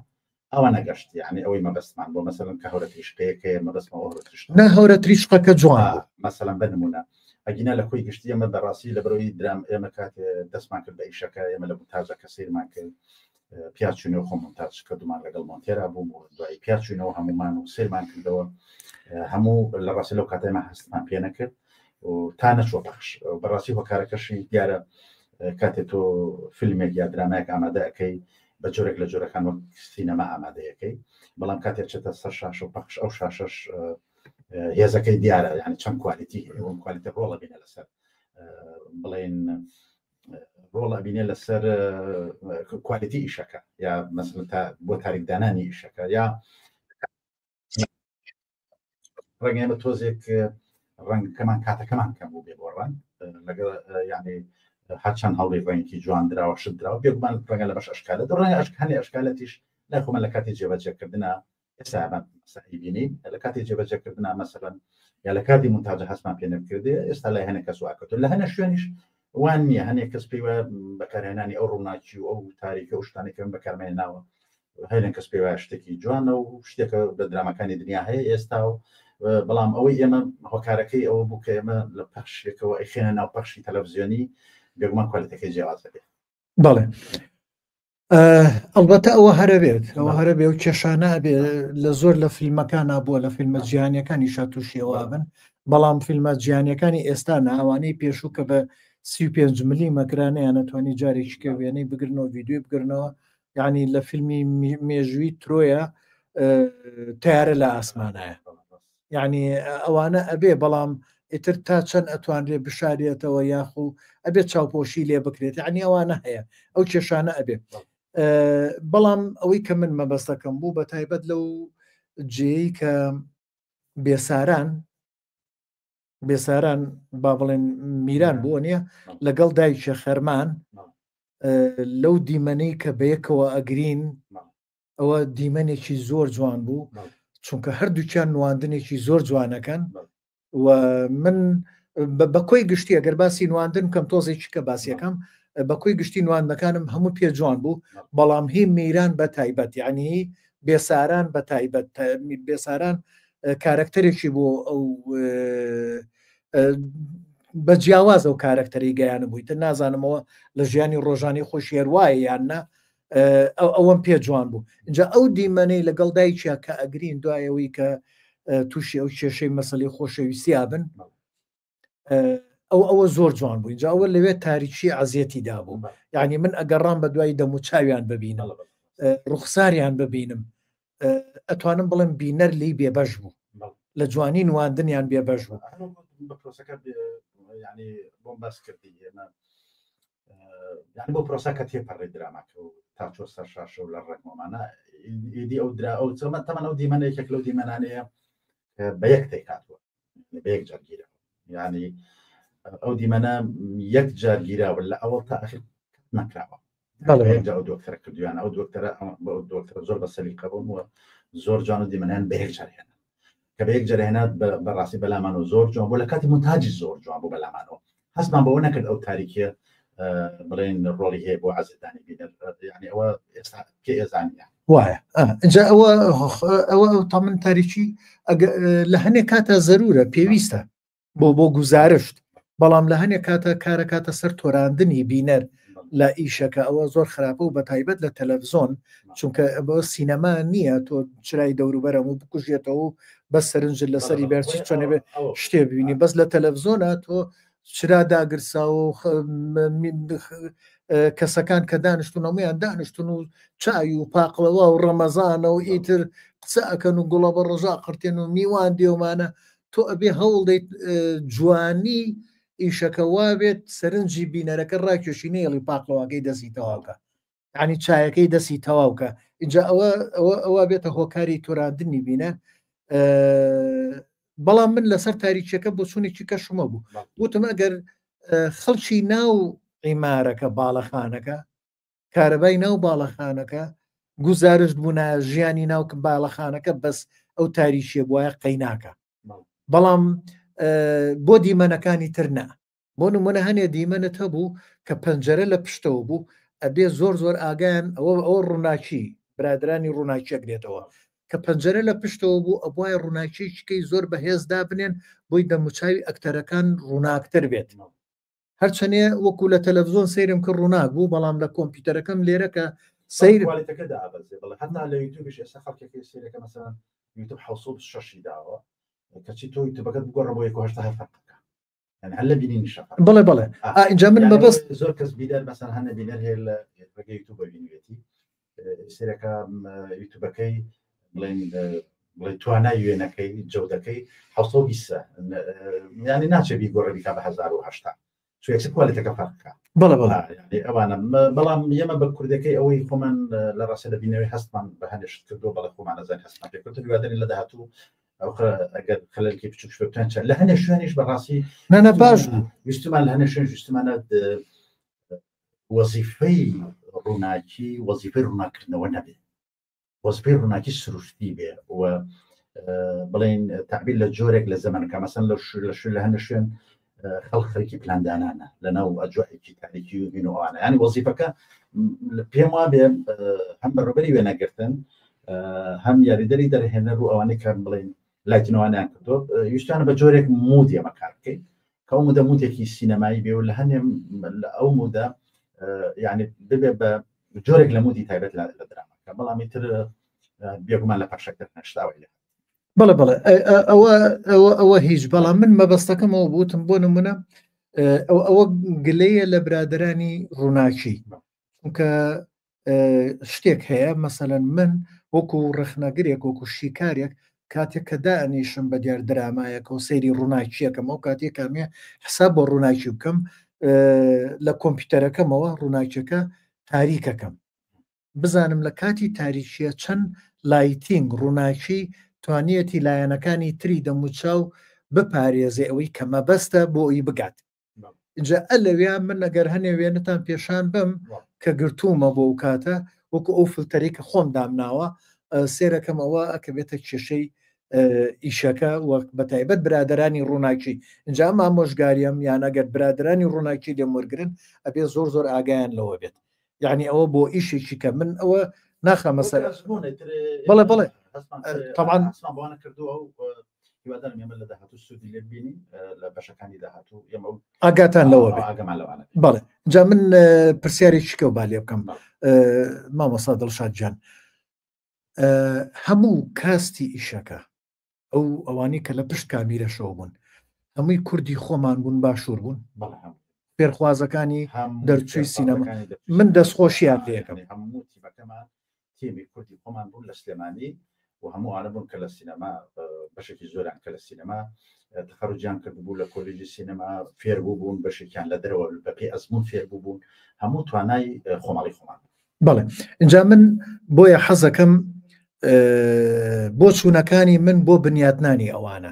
ئەوە نەگەشت یعنی ئەوەی مەبەستمان بۆ مەسەلەن کە هەورە تریشقەیەکەیە مەبەستمە ئەو هەورە تریشقە نا هەورە تریشقەکە جوان بوو. مەسەلەن بە نمونە ئەگینا لە کۆی گشتی ئێمە بەڕاستی لە بەرەوەی درام ئێمە کاتێ دەستمان کرد بە ئیشەکە ئێمە لە مونتاژەکە سەیرمان کرد. پیاچوونەوە خۆ مونتاج کردمان لەگەڵ مۆنتێرا بووم و دوایی پیاچوونەوە هەمومان و سەیرمان کردەوە هەموو لە ڕاستی لەو کاتێمە هەستمان پێ نەکرد و تا نەچوە پەخش بەڕاستی هۆکارەکەشی دیارە کاتێ تۆ فیلمێک یا درامایەک ئامادە ئەەکەی بە جۆرێک لە جۆرەکان وەک سینەما ئامادەیەکەی بەڵام کاتێک چێتە سەر شاشە و پەخش ئەو شاشەش هێزەکەی دیارە یعنی چەند quality هەیە quality ڕۆڵە بینە لەسەر بڵێن ڕۆڵ ئەبینێ لەسەر quality ئیشەکە یا مەسەلەن تا بۆ تاریکدانانی ئیشەکە یا ڕەنگە ئێمە تۆزێک ڕەنگەکەمان کاتەکەمان کەم بوو بێ بۆ ڕەنگ لەگەڵ یعنی هەرچەند هەوڵی ڕەنگی جوان دراوە شت دراوە بێگومان ڕەنگە لە بەش ئەشکالە ڕەنگە ئەشکانی ئەشکالەتیش لای خۆمان لە کاتی جێبەجێکردنا ئێستا ئەمە بینین لە کاتی جێبەجێکردنا مەسەلەن یا لە کاتی مونتاجە هەستمان پێ نەکردێ ئێستا لای هەنێک کەس واکردو لە هەنە شوێنیش وان نییە هەنێک کەس پێی وایە بەکارهێنانی ئەو ڕووناکی و ئەو تاریکە و شتانەی کە من بەکارمێناوە هەنێک کەس پێی وایە شتێکی جوانە و شتێکە لە دراماکانی دنیا هەیە ئێستا و بەڵام ئەوەی ئێمە هۆکارەکەی ئەوە بوو کە ئێمە لە پەخشێکەوە ئەیخێنە ناو پەخشی تەلەڤزیۆنی بێگومان کوالێتەکەی جیاواز دەبێت. بەڵێ ئەڵبەتە ئەوە هەرەبێت ئەوە هەرە بێ و کێشانە بێ لە زۆر لە فیلمەکان بووە لە فیلمە جیهانیەکانی شاتوشیەوە بن بەڵام فیلمە جیهانیەکانی ئێستا ناوانەی پێشوو کە بە 35 ملی مەکرانیان نەتوانی جارێکی کە وێنەی بگرنەوە ڤیددیوی بگرنەوە یعنی لە فیلمی مێژووی ترۆیە تارە لە ئاسمانایە یعنی ئەوانە ئەبێ بەڵام ئیتر تا چەند ئەتوانرێ بشارێتەوە یاخو ئەبێت چاوپۆشی لێ بکرێت یعنی ئەوانە هەیە ئەو کێشانە ئەبێ بەڵام ئەوەی کە من مەبەستەکەم بوو بە تایبەت لەو جێی کە بێساران بێساران با بڵێن میران بووە نییە لەگەڵ دایکە خەرمان لەو دیمەنەی کە بەیەکەوە ئەگرین ئەوە دیمەنێکی زۆر جوان بوو چونکە هەردووکیان نواندنێکی زۆر جوانەکەن و من بە کۆی گشتی ئەگەر باسی نواندن کەم تۆزێکی کە باسیەکەم بە کۆی گشتی نواندەکانم هەموو پێ جوان بوو بەڵام هی میران بە تایبەت یعنی بێساران بە تایبەت بێساران کارەکتەرێکی بۆ ئەو بە جیاواز ئەو کارەکتەری گەیانە بوویتە نازانمەوە لە ژیانی ڕۆژانی خۆشی هەروایە یان نا ئەوەم پێ جوان بوو اینجا ئەو دیمەنەی لەگەڵ دایکیا کە ئەگرین دوایەوەی کە تووشی ئەو کێشەی مەسلی خۆشەویستیا بن ئەو ئەوە زۆر جوان بوو اینجا ئەوە لەوێ تاریکی عزیەتی دابوو یعنی من ئەگەڕام بە دوای دەم و چاویان ببینم ڕوخساریان ببینم ئەتوانم بڵێم بینەر لی بێبەش بوو لە جوانی نواندنیان بێبەش بوو بۆم باس کردی ئێمە یعنی بۆ پرۆسەکە تێپەڕی دراماکە و تا چۆ سەر شاشە و لە ڕێکمەمانە ئیدی ئەو درا ئەو چەمە تەمەن ئەو دیمەنە یەکێک لەو دیمەنانەیە بە یەک تێکاتوە بە یەک جار گیرا یعنی ئەو دیمەنە یەک جار گیراوە لە ئەوەڵ تا ئەخیر نەکراوە بەڵێ ئەو دۆکتەرە کردویان ئەو دۆکتەرە ئەو دۆکتەرە زۆر بە سەلیقە بوون و زۆر جوان و دیمەنیان بە یەک جار هێنا کە بە یەک جار هێنا بەڕاستی بەلامانەوە زۆر جوان بوو لە کاتی مونتاجی زۆر جوان بوو بەلامانەوە هەستمان بەوە نەکرد ئەو تاریکیە بڵێن ڕۆڵی هەیە بۆ عەزێتدانی بینەر یعنی ئەوە ئێستا پێ ئێزانیە وایە ئینجا ئەوە ئەوە تا من تاریکی لە هەنێک کاتە زەرورە پێویستە بۆ بۆ گوزارشت بەڵام لە هەنێک کاتە کارەکاتە سەر تۆراندنی بینەر لە ئیشەکە ئەوە زۆر خراپە و بە تایبەت لە تەلەڤزۆن چونکە بۆ سینەما نییە تۆ چرای دەوروبەرەم و بکوژێتەوە و بەس سەرنجت لەسەری بەرچی چۆنێ بێ شتێ ببینی بەس لە تەلەڤزۆنە تۆ چرا داگرساوە و کەسەکان کە دانیشتون هەمویان دانیشتون و چای و پاقلەوە و ڕەمەزانە و ئیتر قسە ئەکەن و گوڵە بە ڕۆژا قرتێن و میوان دێومانە تۆ ئەبێ هەوڵ دەیت جوانی ئیشەکە وابێت سەرنجی بینەرەکە ڕاکێشی نەیەڵی پاقلەواکەی دەستی تەواوکە ینی چایەکەی دەستی تەواوکە اینجا ئەوە ئەوە ئەوە بێتە هۆکاری تۆراندنی بینە بەڵام من لەسەر تاریکیەکە بۆ چوونێکی کەشمە بوو وتم ئەگەر خەڵکی ناو عیمارەکە باڵەخانەکە کارەبای ناو باڵەخانەکە گوزارشت بوونایە ژیانی ناو باڵەخانەکە بەس ئەو تاریکیە بواە قەیناکە بەڵام بۆ دیمەنەکانی تر نا بۆ نمونە هەنێ دیمەنت هەبوو کە پەنجەرە لە پشتەوە بوو ئەبێ زۆر زۆر ئاگایان ئەوە ئەوە ڕووناکی برادرانی ڕووناکیەک دێتەوە کە پەنجەرە لە پشتەوە بوو ئەبواە ڕووناکیەکەی زۆر بەهێز دابنێن بۆی دەموچاوی ئەکتەرەکان ڕووناکتر بێت هەرچەنێ وەکو لە تەلەڤزیۆن سەیرم کرد ڕووناک بوو بەڵام لە کۆمپیوتەرەکەم لێرە کە سیر کوالێتەکە دابەزێ بەڵێ هەتا لە یوتیوبیش ئێستا خەڵکێکی سیرەکە مەسەلەن یوتیوب 706 داوە کەچی تۆ یوتیوبەکەت بگۆڕە بۆ 1.8 هەر فەرقەکە یعنی هەر لە بینینی شەفەق بڵێ بڵێ اینجا من مەبەست زۆر کەس بینەر مەسەلەن هەنە بینەر هەیە لە ڕێگەی یوتیوب بینیوێتی سیرەکە یوتیوبەکەی بڵێن بڵێ توانای وێنەکەی جەودەکەی 720 یعنی ناچێ بیگۆڕێ بیکا بە 1080 چوێکسە کوالێتەکە فەرقە بەڵێ بەڵێ ئەوانە بەڵام ئێمە بە کوردەکەی ئەوەی خۆمان لە ڕاستە لە بینەوەی هەستمان بە هەندێک شت کردو بەڵێ خۆمان ئەزانین هەستمان پێ کردو هیوادارین لە داهاتوو ئەو ئەگەر خەلەلکی بچوک شوێ بتوانین چەند لە هەندێک شوێنیش بەڕاستی نەنە باش بوو ویستمان لە هەندێک شوێن ویستمانە وەزیفەی ڕووناکی وەزیفەی ڕووناکردنەوە نەبێ وەزیفەی ڕووناکی سروشتی بێ و بڵێن تعبیر لە جۆرێک لە زەمەنەکە مەسەن لە لە شوێن لە هەندە شوێن خەڵک خەریکی پلاندانانە لە ناو ئەجوایەکی تاریکی و هین و ئەوانە ینی وەزیفەکە پێم وا بێ هەم بەڕێوەبەری وێنەگرتن هەم یاریدەری دەرهێنەر و ئەوانەی کە بڵێن لایتنەوانیان کردو ویستیانە بە جۆرێک mood ئێمە کار بکەین کە ئەو mood ە mood ێکی سینەمایی بێ و لە هەنێ لە ئەو mood ە یعنی ببێ بە جۆرێک لە mood ی تایبەت لە درامەکە بەڵام ئیتر بێگومان لە پەخشەکردن هێشتاوەی لێ بەڵێ بەڵێ ئەوە ئەوە ئەوە هیچ بەڵام من مەبەستەکەمەوە بوتم بۆ نمونە ئەو ئەوە گلەیە لە برادرانی ڕووناکی چونکە شتێک هەیە مەسەەن من وەکو ڕەخنەگرێک وەکو شیکارێک کاتێک کە دانیشم بە دیار درامایەکە و سەیری ڕووناکیەکەم ئەو کاتێک کامێ حساب بۆ ڕووناکی بکەم لە کۆمپیوتەرەکەمەوە ڕووناکیەکە تاریکەکەم بزانم لە کاتی تاریکیە چەند lighting ڕووناکی توانیەتی لایەنەکانی تری دەموچاو بپارێزێ ئەوەی کە مەبەستە بۆ ئەوی بگات اینجا ئەلەویا من ئەگەر هەنێ وێنەتان پێشان بم کە گرتوومە بۆ ئەو کاتە وەکو ئەو فلتەری کە خۆم دامناوە سێرەکەم ئەوە ئەکەوێتە کێشەی ئیشەکە وەک بەتایبەت برادرانی ڕووناکی اینجا ئەم ئامۆژگاریەم یان ئەگەر برادرانی ڕووناکی لێم وەرگن ئەبێ زۆر زۆر ئاگایان لەوە بێت یعنی ئەوە بۆ ئیشێکی کە من ئەوە ناخەمە سەر بەڵێ بەڵێ طبعا کردووە هیوادارم ئێمە لە داهاتوو سوودی لێ ببینین لە بەشەکانی داهاتوو ئێمە ئاگاتان لەوە بێ ئاگامان لەوانە بەڵێ جا من پرسیارێکی کەو با لێ بکەم مامۆستا دڵشاد گیان هەموو کاستی ئیشەکە ئەو ئەوانەی کە لە پشت کامیرەشەوە بوون هەمووی کوردی خۆمان بوون باشوور بوون فێرخوازەکانی دەرچووی سینەما من دەستخۆشیان لێکەم هەموو تیمەکەمان تیمی کوردی خۆمان بوون لە سلێمانی و هەموو ئەوانە بوون کە لە سینەما بەشێکی زۆران کە لە سینەما تەخەروجیان کردبوو لە کۆلێژی سینەما فێر بوو بوون بەشێکیان لە دەرەوە بەپێی ئەزمون فێر بوو بوون هەموو توانای خۆماڵی خۆمان بەڵێ اینجا من بۆیە حەزەکەم بۆ چوونەکانی من بۆ بنیاتنانی ئەوانە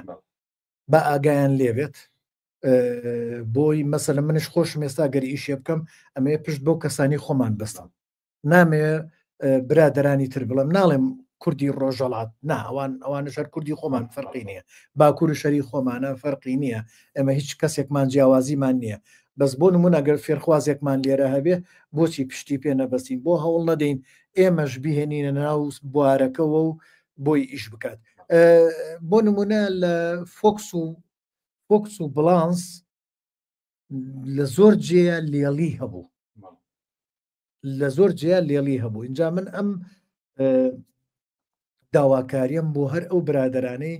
بە ئاگایان لێبێت بۆی مەسەلە منش خۆشم ئێستا گەر ئیشێ بکەم ئەمەیە پشت بۆ کەسانی خۆمان بەستم نامەوێ برادەرانی تر بڵێم ناڵێم کوردی ڕۆژەڵات نا ئەوان ئەوانە شەر کوردی خۆمان فەرقی نییە باکوور و شەری خۆمانە فەرقی نییە ئێمە هیچ کەسێکمان جیاوازیمان نییە بەس بۆ نمونە گەر فێرخوازێکمان لێرە هەبێ بۆچی پشتی پێ نەبەستین بۆ هەوڵ نەدەین ئێمەش بهێنینە ناو بوارەکەوە و بۆی ئیش بکات بۆ نمونە لە فۆکس و فۆکس و بڵانس لە زۆر جێیە لێڵی هەبوو لە زۆر جێیا لێڵی هەبوو اینجا من ئەم داواکاریەم بۆ هەر ئەو برادرانەی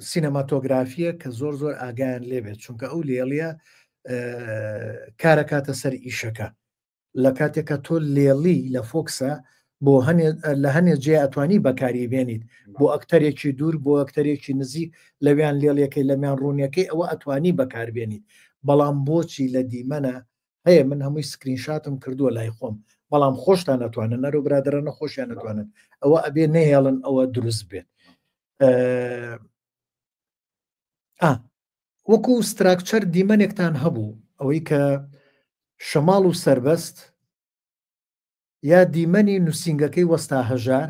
سینەماتۆگرافیە کە زۆر زۆر ئاگایان لێبێت چونکە ئەو لێڵیە کارەکاتە سەر ئیشەکە لە کاتێکە تۆ لێڵی لە فۆکسە بۆ هەنێ لە هەنێ جێ ئەتوانی بەکاری بێنیت بۆ ئەکتەرێکی دوور بۆ ئەکتەرێکی نزیک لەویان لێڵیەکەی لەمیان ڕوونیەکەی ئەوە ئەتوانی بەکاربێنیت بەڵام بۆچی لە دیمەنە هەیە من هەمووی screenshot م کردووە لای خۆم بەڵام خۆشتان نەتوانن نەرو برادرانە خۆشیان نەتوانن ئەوە ئەبێ نەهێڵن ئەوە دروست بێت وەکو structure دیمەنێکتان هەبوو ئەوەی کە شەماڵ و سربەست یا دیمەنی نووسینگەکەی وەستا هەژار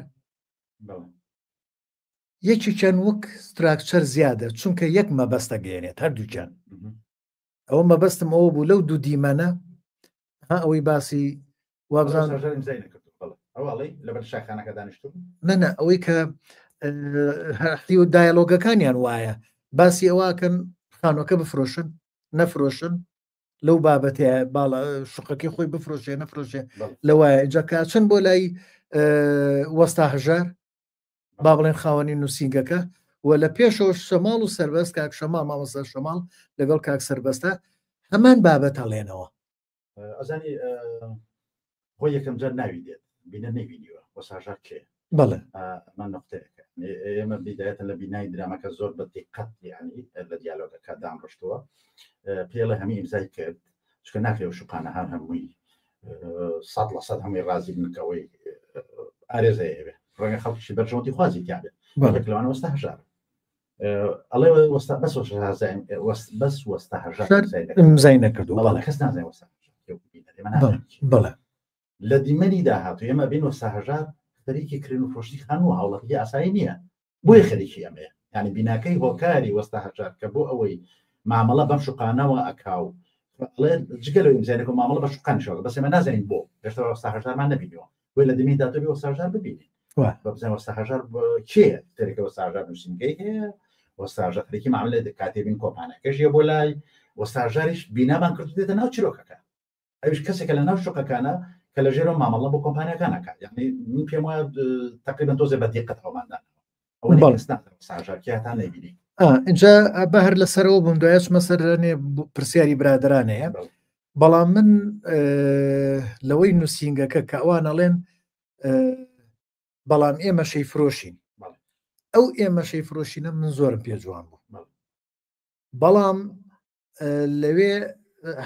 یەکێکیان وەک structure زیادە چونکە یەک مەبەستە گەێنێت هەردووکیان ئەوە مەبەستم ئەوە بوو لەو دوو دیمەنە ها ئەوەی باسی وابزان نەنە ئەوەی کە هەرحی و دایلۆگەکانیان وایە باسی ئەوواکەن خانوەکە بفرۆشن نەفرۆشن لەو بابەتەیە باڵ شقەکەی خۆی بفرۆشێ نەفرۆشێ لەوایە ئینجا کە چەند بۆ لای وەستا هەژار با بڵێن خاوەنی نووسینگەکە و لە پێشەوە شەماڵ و سەربەست کاک شەماڵ مامۆستا شەماڵ لەگەڵ کاک سەربەستە هەمان بابەت هەڵێنەوە. ئەزانی خۆی یەکەم جار ناوی دێت بینە نەیبینیوە وەساژار کێ بەڵێ ئەمە نقطەیەکە ئێمە بیدایەتە لە بینای درامەکە زۆر بە دیقەت یعنی لە دیالۆگەکە دامڕشتووە پێڵێ هەمی ئیمزای کرد چکە ناکرێ و شوقانە هەر هەمووی 100% هەمووی ڕازی بنکەوەی ئارێزەیە بێ ڕەنگە خەڵکیشی بەرژەوەندی خوازی تیا بێت لەوانە وەستا هەژار ئەڵێ وەستا بەس بەس وەستا هەژار ئیمزای نەکردو بەڵێ کەس نازانێ وەستا بەڵێ لە دیمەنی داهاتوو ئێمە بین وەستا هەژار خەریکی کرین و فرۆشتنی خانوو هاوڵاتی ئاسایی نییە بۆیە خەریکی ئەمەیە یعنی بیناکەی هۆکاری وەستا هەژار کە بۆ ئەوەی مامەڵە بەم شوقانەوە ئەکاو ئەڵێ جگە لەو ئیمزایەکە مامەڵە بە شوقانیشەوە بەس ئێمە نازانین بۆ هێشتا وەستا هەژارمان نەبینیوە بۆیە لە دیمەنی داهاتوو بێ وەستا هەژار ببینین بە بزانین وەستا هەژار کێیە تەرێکە وەستا هەژار نووسینگەی هەیە وەستا هەژار خەریکی مامەلە دەکاتێ بین کۆمپانیاکەش یە بۆ لای وەستا هەژاریش بینامان کردو دێتە ناو چیرۆکەکە ئەویش کەسێکە لە ناو شوقەکانە کە لە ژێرەوە مامەڵە بۆ کۆمپانیاکان ئەکات یعنی من پێم وایە تقریبا تۆزێ بە دیقەت ئەوماندان ئەوە ساژاکیاتان نەبینی اینجا بە هەر لەسەرەوە بووم دوای چمە سەر پرسیاری برادرانەیە بەڵام من لەوەی نووسینگەکە کە ئەوان ئەڵێن بەڵام ئێمە شەی فرۆشین ئەو ئێمە شەی فرۆشینە من زۆرم پێ جوان بوو بەڵام لەوێ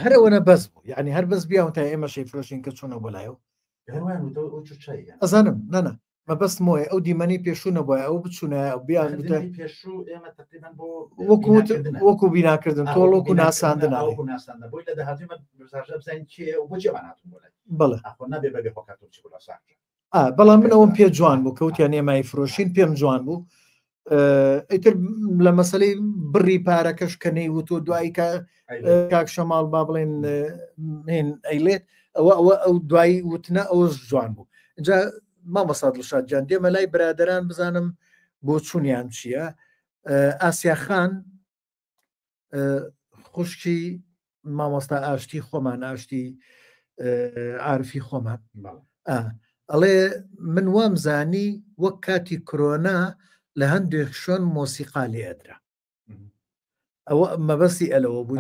هەر ئەوەنە بەس بوو یعنی هەر بەس بیاون تا ئێمە شەی فرۆشین کە چۆنە بۆ لایەوە ئەزانم نەنا مەبەست مۆیە ئەو دیمەنی پێشوو نەبووە ئەو بچوونە بیان پێشوو ئێمە تقریبا بۆ وەکو وەکو بیناکردن تۆڵ وەکو ناساندن وەکو ناساندن بۆی لە داهاتووی بزانین کێ و بۆ چێمان هاتوون بۆ لای بەڵێ ئاخۆ نابێ بەبێ هۆکار تۆ بچی بۆ لای ساژە بەڵام من ئەوم پێ جوان بوو کەوتیان ئێمای فرۆشین پێم جوان بوو ئیتر لە مەسلەی بڕی پارەکەش کە نەیوتۆ دوایی کە کاک شەماڵ با بڵێن هێن ئەیڵێت ئەوە ئەوە ئەو دوایی وتنە ئەوە جوان بوو جا مامۆستا دڵشاد جان دێمە لای برادران بزانم بۆ چونیان چییە ئاسیا خان خوشکی مامۆستا ئاشتی خۆمان ئاشتی عرفی خۆمان ئەڵێ من وام زانی وەک کاتی کرۆنا لە هەندێک شوێن مۆسیقا لێ ئەدرا ئەوە مەبەستی ئەلەوە بوو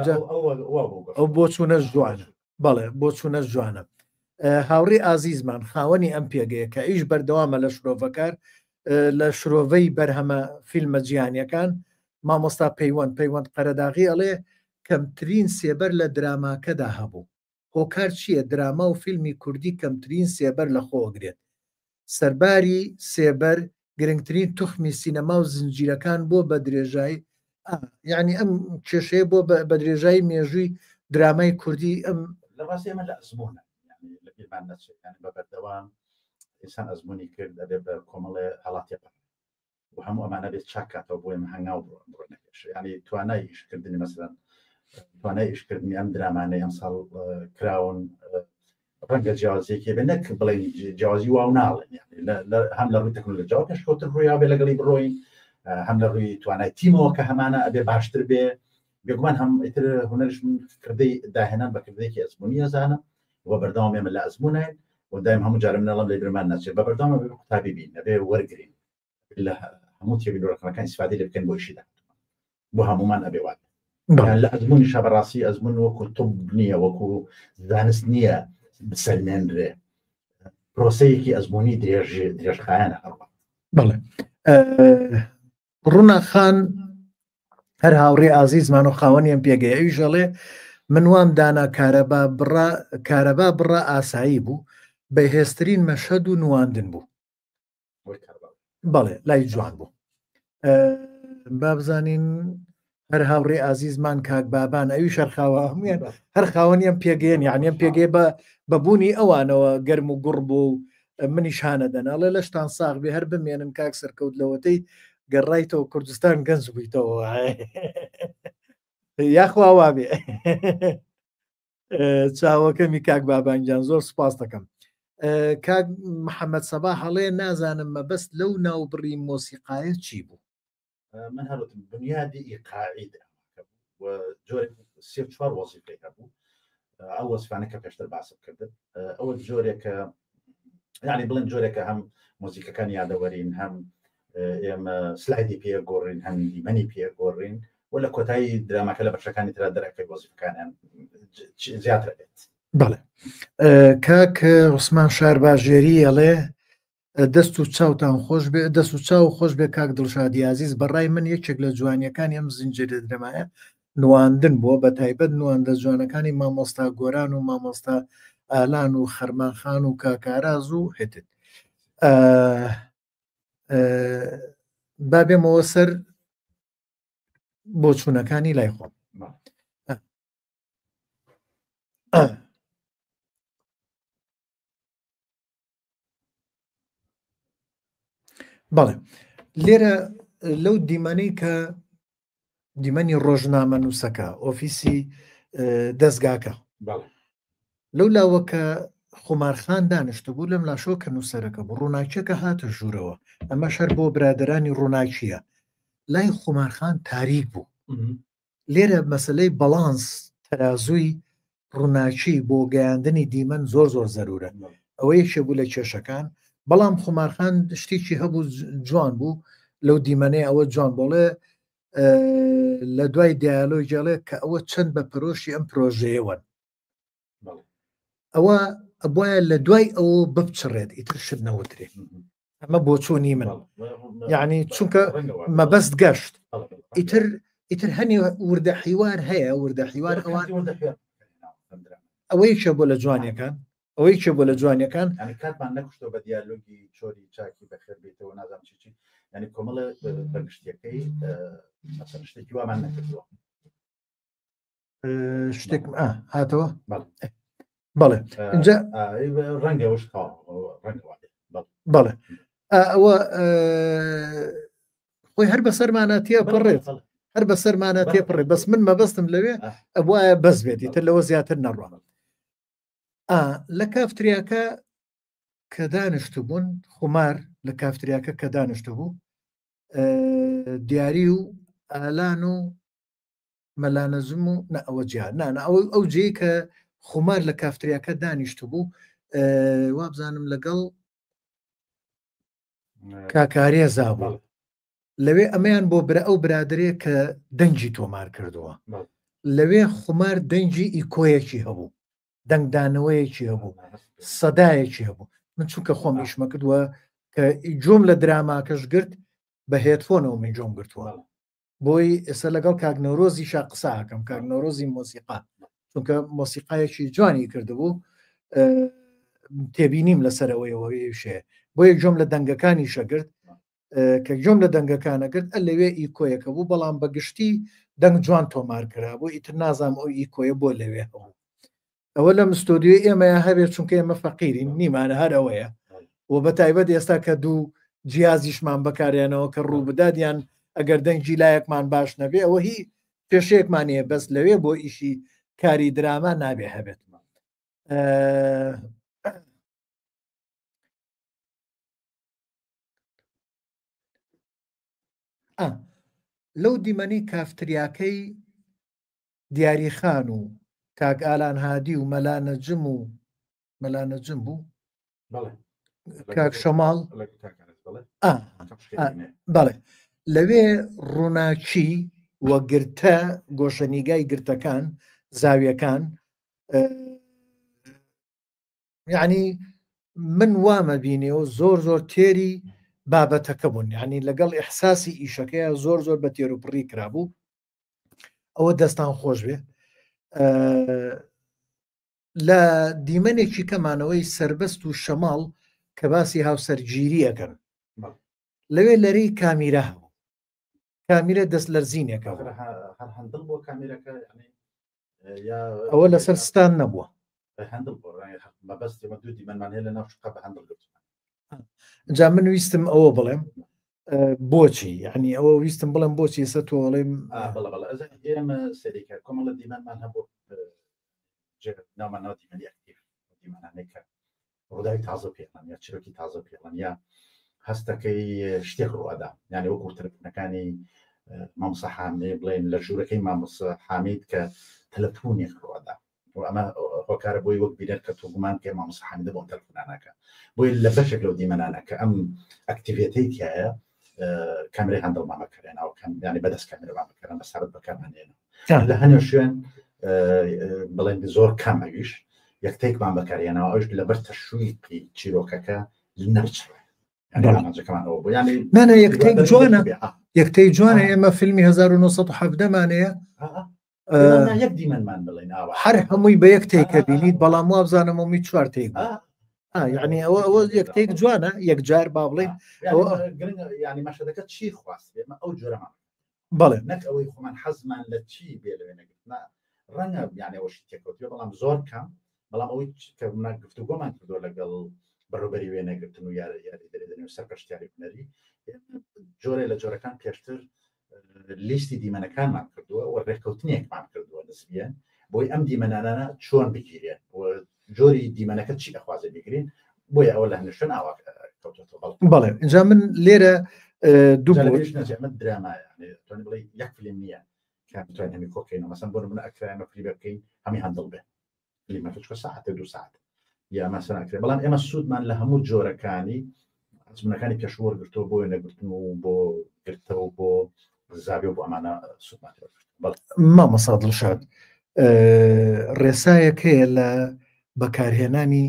ئەو بۆچوونە جوانە بەڵێ بۆچوونە جوانە هاوڕی ئازیزمان خاوەنی ئەم پێگەیە کە ئیش بەردەوامە لە شرۆڤەکار لە شرۆڤەی بەرهەمە فیلمە جیهانیەکان مامۆستا پەیوەند پەیوەند قەرەداغی ئەڵێ کەمترین سێبەر لە دراماکەدا هەبوو هۆکار چییە دراما و فیلمی کوردی کەمترین سێبەر لە خۆگرێت سەرباری سێبەر گرنگترین توخمی سینەما و زنجیرەکان بۆ بە درێژایی یعنی ئەم کێشەیە بۆ بە درێژایی مێژووی درامای کوردی ئەم لە ڕاستی ئەمە لە ئەزمونە لە بیرمان نەچێت یعنی بە بەردەوام ئینسان ئەزمموی کرد ئەبێ بە کۆمەڵێ هەڵاتێ و هەموو ئەمانە بێت چاک کاتەوە بۆ ئێمە هەنگاو بڕۆنە پێش یعنی توانای ئیشکردنی مەسەلەن توانای ئیشکردنی ئەم درامانەی ئەمساڵ کراون ڕەنگە جیاوازیەکی بێ نەک بڵێن جیاوازی واو ناڵێن هەم لە ڕووی تەکنۆلۆژیاوە پێشکەوتن ڕوویا بێ لەگەڵی بڕۆین هەم لە ڕووی توانای تیمەوە کە هەمانە ئەبێ باشتر بێ بێگومان هەم ئیتر هونەرش من کردەی داهێنان بە کردێکی ئەزمموی ئەزانم و بەردەوام ئێمە لە ئەزمونین و دایم هەموو جارم نەڵم لە بیرمان ناچێت بە بەردەوام بێ قوتابی بین نەبێ وەرگین لە هەموو تێبینەکان ئیسفادەی لێ بکەن بۆ ئیشی داهاتوو بۆ هەمومان ئەبێ وات لە ئەزمموونی شەبەڕاستی ئەزمون وەکو طب نییە وەکو زانست نییە بسەلمێنرێ پرۆسەیەکی ئەزمموی درێژ درێژخایەنە هەڕوە بەڵێ ڕووناک خان هەر هاوڕێ ئازیزمان و خاوەنی ئەم پێگەیە ئەویش ئەڵێ من وام دانا کارەبا بڕا کارەبا بڕا ئاسایی بوو بەهێزترین مەشهەد و نواندن بوو بەڵێ لای جوان بوو با بزانین هەر هاوڕێ ئازیزمان کاک بابان ئەوی شەرخاوە هەمویان هەر خاوەنیان پێگەیەن یانیان پێگەی بە بەبوونی ئەوانەوە گەرم و گوڕ بوو و منیش هانە دەن ئەڵێ لەشتان ساغ بێ هەر بمێنن کاک سەرکەوت لەوەتەی گەڕایتەوە کوردستان گەنج بوویتەوە یاخوا وابێ چاوەکەمی کاک بابانگیان زۆر سپاس دەکەم کاک محەممەد سەبا هەڵێ نازانم مەبەست لەو ناوبڕی مۆسیقایە چی بوو من هەروتم بنیادی ئیقاعی جۆرێک سێ چوار وەزیفەی هەبوو. ئەو وەسفانە کە پێشتر باسم کردن ئەوە جۆرێکە یعنی بڵێن جۆرێکە هەم مۆزیکەکان یادەوەرین هەم ئێمە سلایدی پێ گۆڕین هەم دیمەنی پێ گۆڕین و لە کۆتایی دراماکە لە بەشەکانی ترا دەرەکەی وەزیفەکانیان زیاتر بێت. بەڵێ کاک عوسمان شارباژێری ئەڵێ دەست و چاوتان خۆش بێ دەست و چاو خۆش بێ کاک دڵشادی ئازیز بەڕای من یەکێک لە جوانیەکانی ئەم زنجیرە درەمایە نواندن بووە بە تایبەت نواندە جوانەکانی مامۆستا گۆران و مامۆستا ئالان و خەرمانخان و کاکاراز و هتد با بێمەوە سەر بۆچوونەکانی لای خۆم بەڵێ لێرە لەو دیمەنەی کە دیمەنی ڕۆژنامە نووسەکە ئۆفیسی دەستگاکە لەو لاوە کە خمارخان دانیشت بوو لەم لاشەوە کە نووسەرەکە بوو ڕووناکیەکە هاتە ژوورەوە ئەمە شەر بۆ برادرانی ڕووناکیە لای خمارخان تاریک بوو لێرە مەسلەی بەڵانس تەرازووی ڕووناکی بۆ گەیاندنی دیمەن زۆر زۆر زەرورە ئەوە یەکێ بوو لە کێشەکان بەڵام خمارخان شتێکی هەبوو جوان بوو لەو دیمەنەی ئەوە جوان بۆڵێ لە دوای دیالۆگیڵێ کە ئەوە چەند بە پەرۆشی ئەم پرۆژەیەوەن ئەوە ئەبواە لە دوای ئەوە بپچڕێت ئیتر شت نەوترێ ئەمە بۆچوونی من یعنی چونکە مەبەست گەشت ئیتر ئیتر هەنی وردە حیوار هەیە وردە حیوار ئەوان ئەوەی کێ بۆ لە جوانیەکان ئەوەی کێ بۆ لە جوانیەکان کاتمان نەکوشتەوە بە دیالۆگی چۆری چاکی بەخێر بێتەوە نازانم چی چی ینی کۆمەڵە بەگشتیەکەی شتێکی وامان نەکردووە شتێک هاتەوە بەڵێ اینجا ڕەنگە بەڵێ ئەوە خۆی هەر بەسەرمانە تێپەڕێت هەر بەسەرمانە تێپڕێ بەس من مەبەستم لەوێ ئەوایە بەس بێت تر لەوە زیاتر نەڕوە لە کافتریاکە کە دانیشت بوون خمار لە کافتریاکە کە دانیشت بوو دیاری و ئالان و مەلا نەجم و نا ئەوە جیا نا نا ئەو ئەو جێی کە خومار لە کافتریاکە دانیشت بوو وابزانم لەگەڵ کاکارێزا بوو لەوێ ئەمەیان بۆ برا ئەو برادرێ کە دەنگی تۆمار کردووە لەوێ خومار دەنگی ئیکۆیەکی هەبوو دەنگدانەوەیەکی هەبوو سەدایەکی هەبوو من چونکە خۆم ئیشمە کردووە کە جۆم لە دراماکەش گرت بە هێتفۆنەوە من جۆم گرتووە بۆی ئێستا لەگەڵ کاک نەورۆزیشا قسە ئەکەم کاک نەورۆزی مۆسیقا چونکە مۆسیقایەکی جوانی کردبوو تێبینیم لەسەرەوەیەوە شێ بۆیە گوێم لە دەنگەکانی شەگرت کە گوێم لە دەنگەکانە گرت ئە لەوێ ئیکۆیەکە بوو بەڵام بەگشتی دەنگ جوان تۆمار کرا بۆ ئیتر نازانم ئەو ئیکۆیە بۆ لەوێ هەبوو ئەوە لەم ستۆدیۆی ئێمەیە هەبێت چونکە ئێمە فەقیرین نیمانە هەر ئەوەیە و بە تایبەت ئێستا کە دوو جیازیشمان بەکارێنەوە کە ڕوو بدات یان ئەگەر دەنگی لایەکمان باش نەبێ ئەوە هی پێشەیەکمان هەیە بەس لەوێ بۆ ئیشی کاری دراما نابێ هەبێت لەو دیمەنی کافتریاکەی دیاری خان و کاک ئالان هادی و مەلا نەجم و مەلا نەجم بوو کاک شەماڵ بەڵێ لەوێ ڕووناکی و گرتە گۆشەنیگای گرتەکان زاویەکان یعنی من وامە بینێ و زۆر زۆر تێری بابەتەکە بوون یعنی لەگەڵ ئیحساسی ئیشەکەیە زۆر زۆر بە تێروپڕی کرابوو ئەوە دەستان خۆش بێ لە دیمەنێکی کەمانەوەی سربەست و شەماڵ کە باسی هاوسەرگیری ئەەکەن لەوێ لەرەی کامیرا هەبوو کامیرە دەست لەرزینێکە بۆ کامیرەکە ئەوە لەسەر ستان نەبووە جا من ویستم ئەوە بڵێم بۆچی یعنی ئەوە ویستم بڵێم بۆچی ئێستا تۆ بڵێم ئێمە سەریکە کۆمەڵە دیمەنمان هەبوو ناومان ناو دیمەنی ئەکتیڤ دیمەنانێکە ڕووداوی تازە پێڵەن یا چیرۆکی تازە پێڵەن یا هەستەکەی شتێک ڕوئەدا یعنی وەکو تەلەفۆنەکانی مامۆستا حامێ بڵێن لە ژوورەکەی مامۆستا حامید کە تەلەفۆنێک ڕوئەدا. ئەمە هۆکارە بۆی وەک بینەر کە تۆ گومان بکەی مامۆستا حامیدە بۆ تەلەفۆنانەکە بۆی لە بەشێک لەو دیمەنانە کە ئەم ئەکتیڤێتەی تایە کامرەی هەندڵمان بەکارێناوە کەم ینی بەدەست کامێرەمان بەکارن بە سابت بەکارمان لە هەنێ شوێن بڵێن زۆر کەم ئەویش یەک تێکمان بەکارهێناوە ئەوش لەبەر تەشویقی چیرۆکەکە نەبچڕێ نانا یەک تێک جوانە یەک تێک جوانە ئێمە فیلمی 1970 مانەیە یەک دیمەنمان بڵێن هەر هەمووی بە یەک تێکە بینیت بەڵام وابزانم ئەومی چوار تێک یعنی ئەوە ئەوە یەک تێک جوانە یەکجار با بڵێن ینی مەشەدەکە چی خواست ئێمە ئەو جۆرەمان بەڵێ نەک ئەوەی خۆمان حەزمان لە چی بێ لەوێ نەگرتنا ڕەنگە یانێ ئەوەشی تێکەوتوێ بەڵام زۆر کەم بەڵام ئەوەی کە منە گفتوگۆمان کردووە لەگەڵ بەڕێوبەری وێنەگرتن و یاری یاری دەرێدەنێ و سەرپەرشتیاری هونەری جۆرێ لە جۆرەکان پێشتر لیستی دیمەنەکانمان کردووە و ڕێککەوتنێکمان کردووە نسبیەن بۆی ئەم دیمەنانە چۆن بگیرێن و جۆری دیمەنەکە چی ئەخوازێ بگرین بۆیە ئەوە لە هەنشتن ئاوا بەڵێ اینجا من لێرە دوو نەچێت درامایە بڵێ یەک فیلم نییە کە بتوانین هەمی کۆکەینەوە مەسەن بۆ نمونە ئەکرا ئێمە فلیمە بکەین هەمی هەندڵ بێ فلیمەکە چکە ساعتێ دو ساعت یا مەسەن ئەکرێ بەڵام ئێمە سوودمان لە هەموو جۆرەکانی ئەزمونەکانی پێشوو وەرگرتووە بۆ وێنەگرتن و بۆ گرتە و بۆ زاویە و بۆ ئەمانە سوودمان وەرگرتووە. مامۆستا دڵشاد ڕێسایەک هەیە لە بەکارهێنانی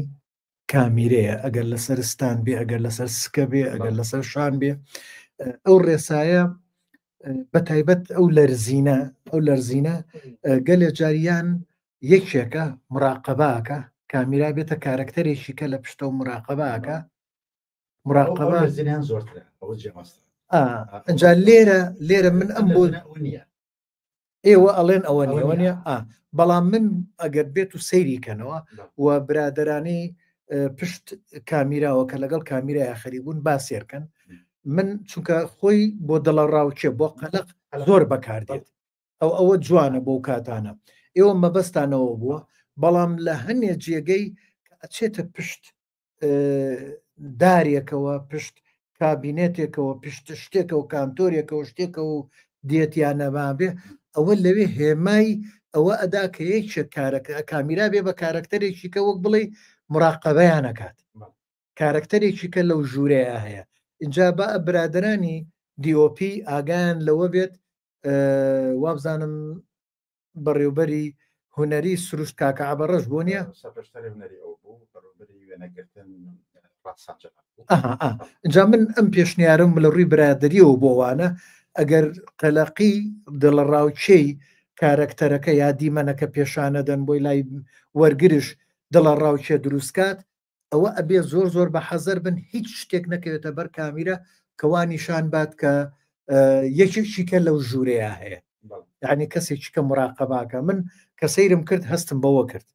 کامیرەیە ئەگەر لەسەر ستان بێ ئەگەر لەسەر سکە بێ ئەگەر لەسەر شان بێ ئەو ڕێسایە بە تایبەت ئەو لەرزینە ئەو لەرزینە گەلێ جاریان یەکێکە مراقەباکە کامیرا بێتە کارەکتەرێکی کە لە پشتەوە مراقەباکە مراقەبە زیان زۆرترە ئەوە جیاوازترە ئەجا لێرە لێرە من ئەم بۆ نییە ئێوە ئەڵێن ئەوە نیەوە نیە بەڵام من ئەگەر بێت و سەیری کەنەوە و برادرانی پشت کامیراوە کە لەگەڵ کامیرای خەری بوون با سێرکەن من چونکە خۆی بۆ دڵە ڕاوکێ بۆ قەلق زۆر بەکاردێت ئەو ئەوە جوانە بۆ کاتانە ئێوە مەبەستانەوە بووە بەڵام لە هەنێ جێگەی ئەچێتە پشت دارێکەوە پشت کابینێتێکەوە پشت شتێکەوە کانتۆرێکەوە شتێکەوە و دێت یان نەمابێ ئەوە لەوێ هێمای ئەوە ئەدا کە یەکێک کارەکە کامیرا بێ بە کارەکتەرێکی کە وەک بڵێ مراقەبەیانەکات کارەکتەرێکی کە لەو ژوورەیە هەیە اینجا بە برادرانی DOP ئاگایان لەوە بێت وابزانم بەڕێوبەری هونەری سروشت کاکە عەبە ڕەش بۆ نییە؟ سەرپەرشتیاری هونەری ئەو بوو، بەڕێوبەری وێنەگرتن ڕاسان جەلال بوو. ئەها ئا ئینجا من ئەم پێشنیارەم لە ڕووی برادەریەوە بۆ وانە ئەگەر قەلەقی دڵەڕاوکێی کارەکتەرەکە یا دیمەنەکە پێشانەدەن بۆی لای وەرگرش دڵەڕاوکێ دروستکات ئەوە ئەبێ زۆر زۆر بە حەزەر بن هیچ شتێک نەکەوێتە بەر کامیرە کەوا نیشان بات کە یەکێکی کە لەو ژوورەیە هەیە یعنی کەسێکی کە مراقەباکە من کە سەیرم کرد هەستم بەوە کرد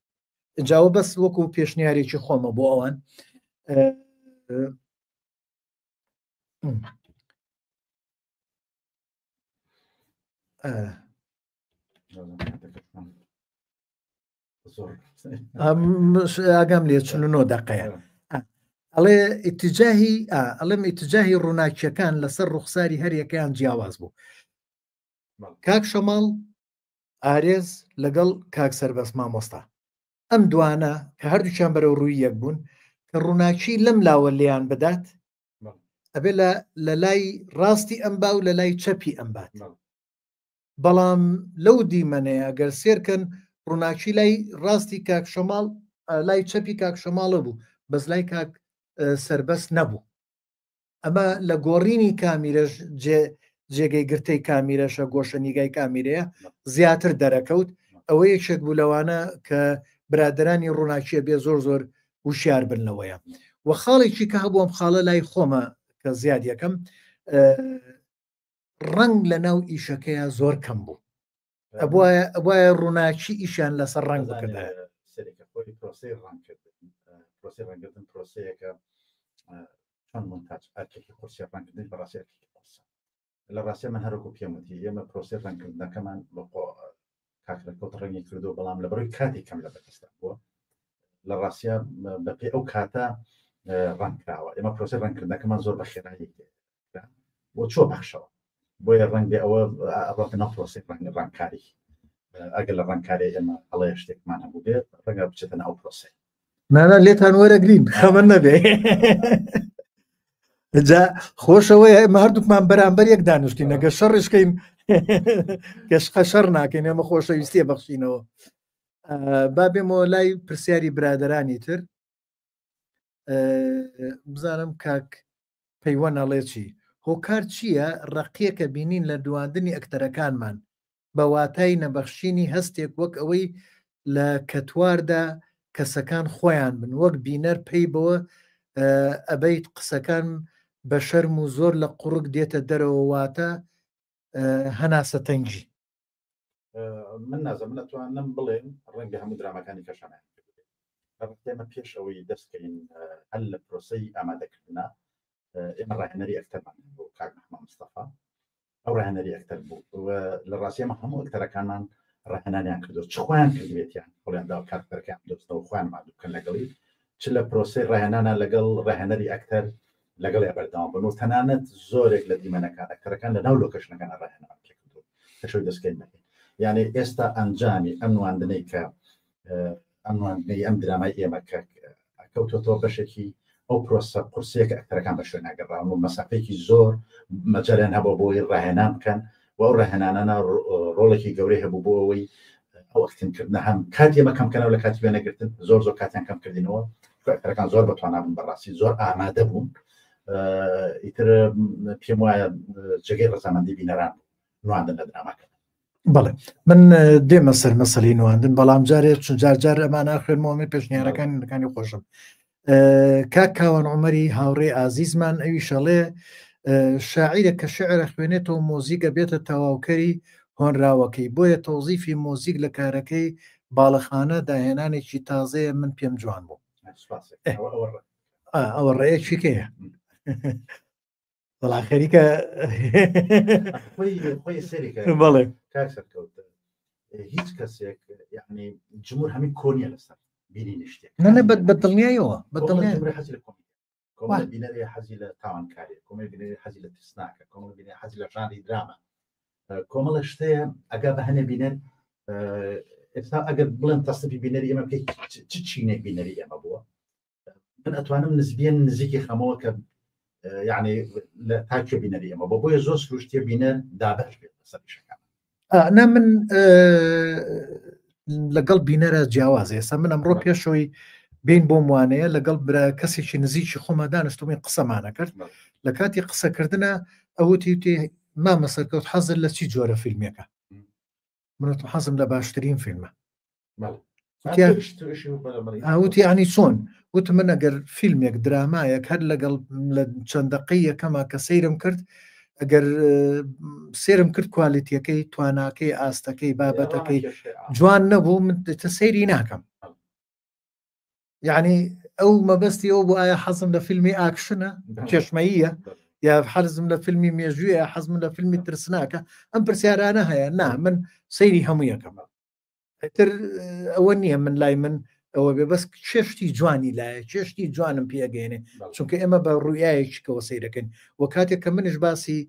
جاوە بەس وەکو پێشنیارێکی خۆمە بۆ ئەوان ئاگام لێ 49 دقەیە ئەڵێ ئیتجاهی ئەڵێم ئیتجاهی ڕووناکیەکان لەسەر ڕوخساری هەریەکەیان جیاواز بوو کاک شەماڵ ئارێز لەگەڵ کاک سەربەست مامۆستا ئەم دوانە کە هەردووکیان بەرەو ڕووی یەک بوون کە ڕووناکی لەم لاوە لێیان بدات ئەبێ لە لای ڕاستی ئەم با و لە لای چەپی ئەم بات بەڵام لەو دیمەنەیە گەر سێرکەن ڕووناکی لای ڕاستی کاک شەماڵ لای چەپی کاک شەماڵە بوو بەس لای کاک سربەست نەبوو ئەمە لە گۆڕینی کامیرەش جێگەی گرتەی کامیرەشە گۆشە نیگای کامیرەیە زیاتر دەرەکەوت ئەوە یەکێک بوو لەوانە کە برادرانی ڕووناکیە بێ زۆر زۆر وشیار بن لەوەیە و خاڵێکی کە هەبووم خاڵە لای خۆمە کە زیاد یەکەم ڕەنگ لە ناو ئیشەکەیا زۆر کەم بوو ئەبوایە ئەبوایە ڕووناکی ئیشیان لەسەر ڕەنگ بکردایە. سەرێکە خۆی پرۆسەی ڕەنگکردن پرۆسەی ڕەنگکردن پرۆسەیەکە چۆن مونتاج ئەرکێکی قورسیە ڕەنگکردن بەڕاستی ئەرکێکی قورسە لە ڕاستیە من هەرۆکو پێم وتی ئێمە پرۆسەی ڕەنگکردنەکەمان بەخۆ کاک ڕێکەوت ڕەنگی کردو بەڵام لە بەڕووی کاتی کەم لە بەردەستدا بووە لە ڕاستە بەپێ ئەو کاتە ڕەنگ کراوە ئێمە پرۆسی ڕەنگکردنەکەمان زۆر بە خێرایی بۆ چۆ بەخشەوە بۆیە ڕەنگ بێ ئەوە ڕەتە ناو پرۆسی ڕەنگ ڕەنگکاری. ئەگەر لە ڕەنگکاری ئێمە هەڵەیە شتێکمان هەبوو بێت ڕەنگە بچێتە ناو پرۆسەی نانا لێتان وەرەگرین خەمە نەبێ جا خۆشەوەی ئێمە هەردووکمان بەرامبەر یەک دانیشتین نەگە شەڕشکەین کەشقە شەڕ ناکەین ئێمە خۆشەویستیە بەخشینەوە با بێمەوە لای پرسیاری برادرانی تر بزانم کاک پەیوەن ئەڵێ چی هۆکار چییە ڕقیەکە بینین لە دواندنی ئەکتەرەکانمان بە واتای نەبەخشینی هەستێک وەک ئەوەی لە کەتواردا کەسەکان خۆیان بن وەک بینەر پەی بەوە ئەبەیت قسەکان بە شەرم و زۆر لە قوڕگ دێتە دەرەوە واتە هەناسە تەنگی. من نازم من ئەتوانم بڵێم ڕەنگە هەموو دراماکانی کەشانیان ئێمە پێش ئەوەی دەستکەین هەل لە پرۆسەی ئامادەکردنا ئێمە ڕاهێنەری ئەکتەرمان بۆ کاک محمد مستەفا ئەو ڕاهێنەری ئەکتەر بوو و لە ڕاستی ئێمە هەموو ئەکتەرەکانمان ڕاهێنانیان کردو چ خۆیان کردبێتیان خۆیان دا کارکتەرەکەیان بدۆزنەوە خۆیان ماندوو بکەن لەگەڵی چ لە پرۆسەی ڕاهێنانە لەگەڵ ڕاهێنەری ئەکتەر لەگەڵ بەردەوام بن و تەنانەت زۆرێک لە دیمەنەکان ئەکتەرەکان لە ناو لۆکەشنەکان ڕاهێنان پێکردو کە شەوی دەستکەین نەکەین یعنی ئێستا ئەنجامی ئەم نواندنەی کە ئەم نواندنەی ئەم درامای ئێمە کە کەوتۆتەوە بەشێکی ئەو پرۆسە قورسەیە کە ئەکتەرەکان بە شوێن ناگەڕاون و مەسافەیەکی زۆر مەجالیان هەبوو بۆ ئەوەی ڕاهێنان بکەن و ئەو ڕاهێنانانە ڕۆڵێکی گەورەی هەبوو بۆ ئەوەی ئەو ئەکتینکردنە هەم کاتی ئێمە کەم کەنەوە لە کاتی وێنەگرتن زۆر زۆر کاتیان کەم کردینەوە ئەکتەرەکان زۆر بەتوانا بوون بەڕاستی زۆر ئامادە بوون ئیتر پێم وایە جێگەی ڕەزامەندی بینەران بوو نواندن لە دراماکە. بەڵێ من دێمە سەر مەسەلی نواندن بەڵام جارێ چون جار جار ئەمان ئاخوێنمەوە من پێشنیارەکانی نەکانی خۆشم کاک کاوان عمەری هاوڕێ ئازیزمان ئەوی شەڵێ شاعیرە کە شعرە خوێنێتەوە مۆزیکە بێتە تەواوکەری هۆنراوەکەی بۆیە تەوزیفی مۆزیک لە کارەکەی باڵەخانە داهێنانێکی تازەیە من پێم جوان بوو ئەوە ڕێیەکیکەیە وەڵا خەریکە خۆی سەریکە بەڵێ کاک سەرکەوت هیچ کەسێک یعنی جمهور هەمی کۆنیە لەسەر بینینی شتێک نە بە دڵنیایەوە بە دڵنیای جمهور حەزی لە کۆمیدیا کۆمەڵە بینەری حەزی لە تاوانکاری کۆمەڵە بینەری حەزی لە ترسناکە کۆمەڵە بینەری حەزی لە ژانری دراما کۆمەڵە شتەیە ئەگا بە هەنێ بینەر ئێستا ئەگەر بڵێن تەسنیفی بینەری ئێمە بکەیت چ چینێک بینەری ئێمە بووە من ئەتوانم نزبیەن نزیکی خەمەوە کە یعنی لە تاکێ بینەری ئێمە بۆ بۆیە زۆر سروشتیە بینەر دابەش بێت لەسەر ئیشەکان نا من لەگەڵ بینەرە جیاواز ئێستا من ئەمڕۆ پێشەوەی بین بۆم وانەیە لەگەڵ برا کەسێکی نزیکی خۆمە دانیشتومین قسەمانە کرد لە کاتی قسەکردە ئەوتی تی مامە سەرکەوت حەزر لە چی جۆرە فیلمێکە منتم حەزم لە باشترین فیلمە وتی ینی چۆن وت من ئەگەر فیلمێک درامایەک هەر لەگەڵ لە چەند دقەی یەکەمە کە سەیرم کرد ئەگەر سێرم کرد کوالیتیەکەی تواناکەی ئاستەکەی بابەتەکەی جوان نەبوو من سەیری ناکەم یعنی ئەو مەبەستی ئەو بۆ ئایا حەزم لە فیلمی ئاکشنە کێشمەیە یا حەزم لە فیلمی مێژوویە حەزم لە فیلمی ترسناکە ئەم پرسیارانە هەیە نا من سەیری هەموو یەکەم تر ئەوە نییە من لای من ئەوە بێ بەس چێشتی جوانی لایە چێشتی جوانم پێگەێنێ چونکە ئێمە بە ڕوویایەکیکەوە سەیرەکەین و کاتێک کە منش باسی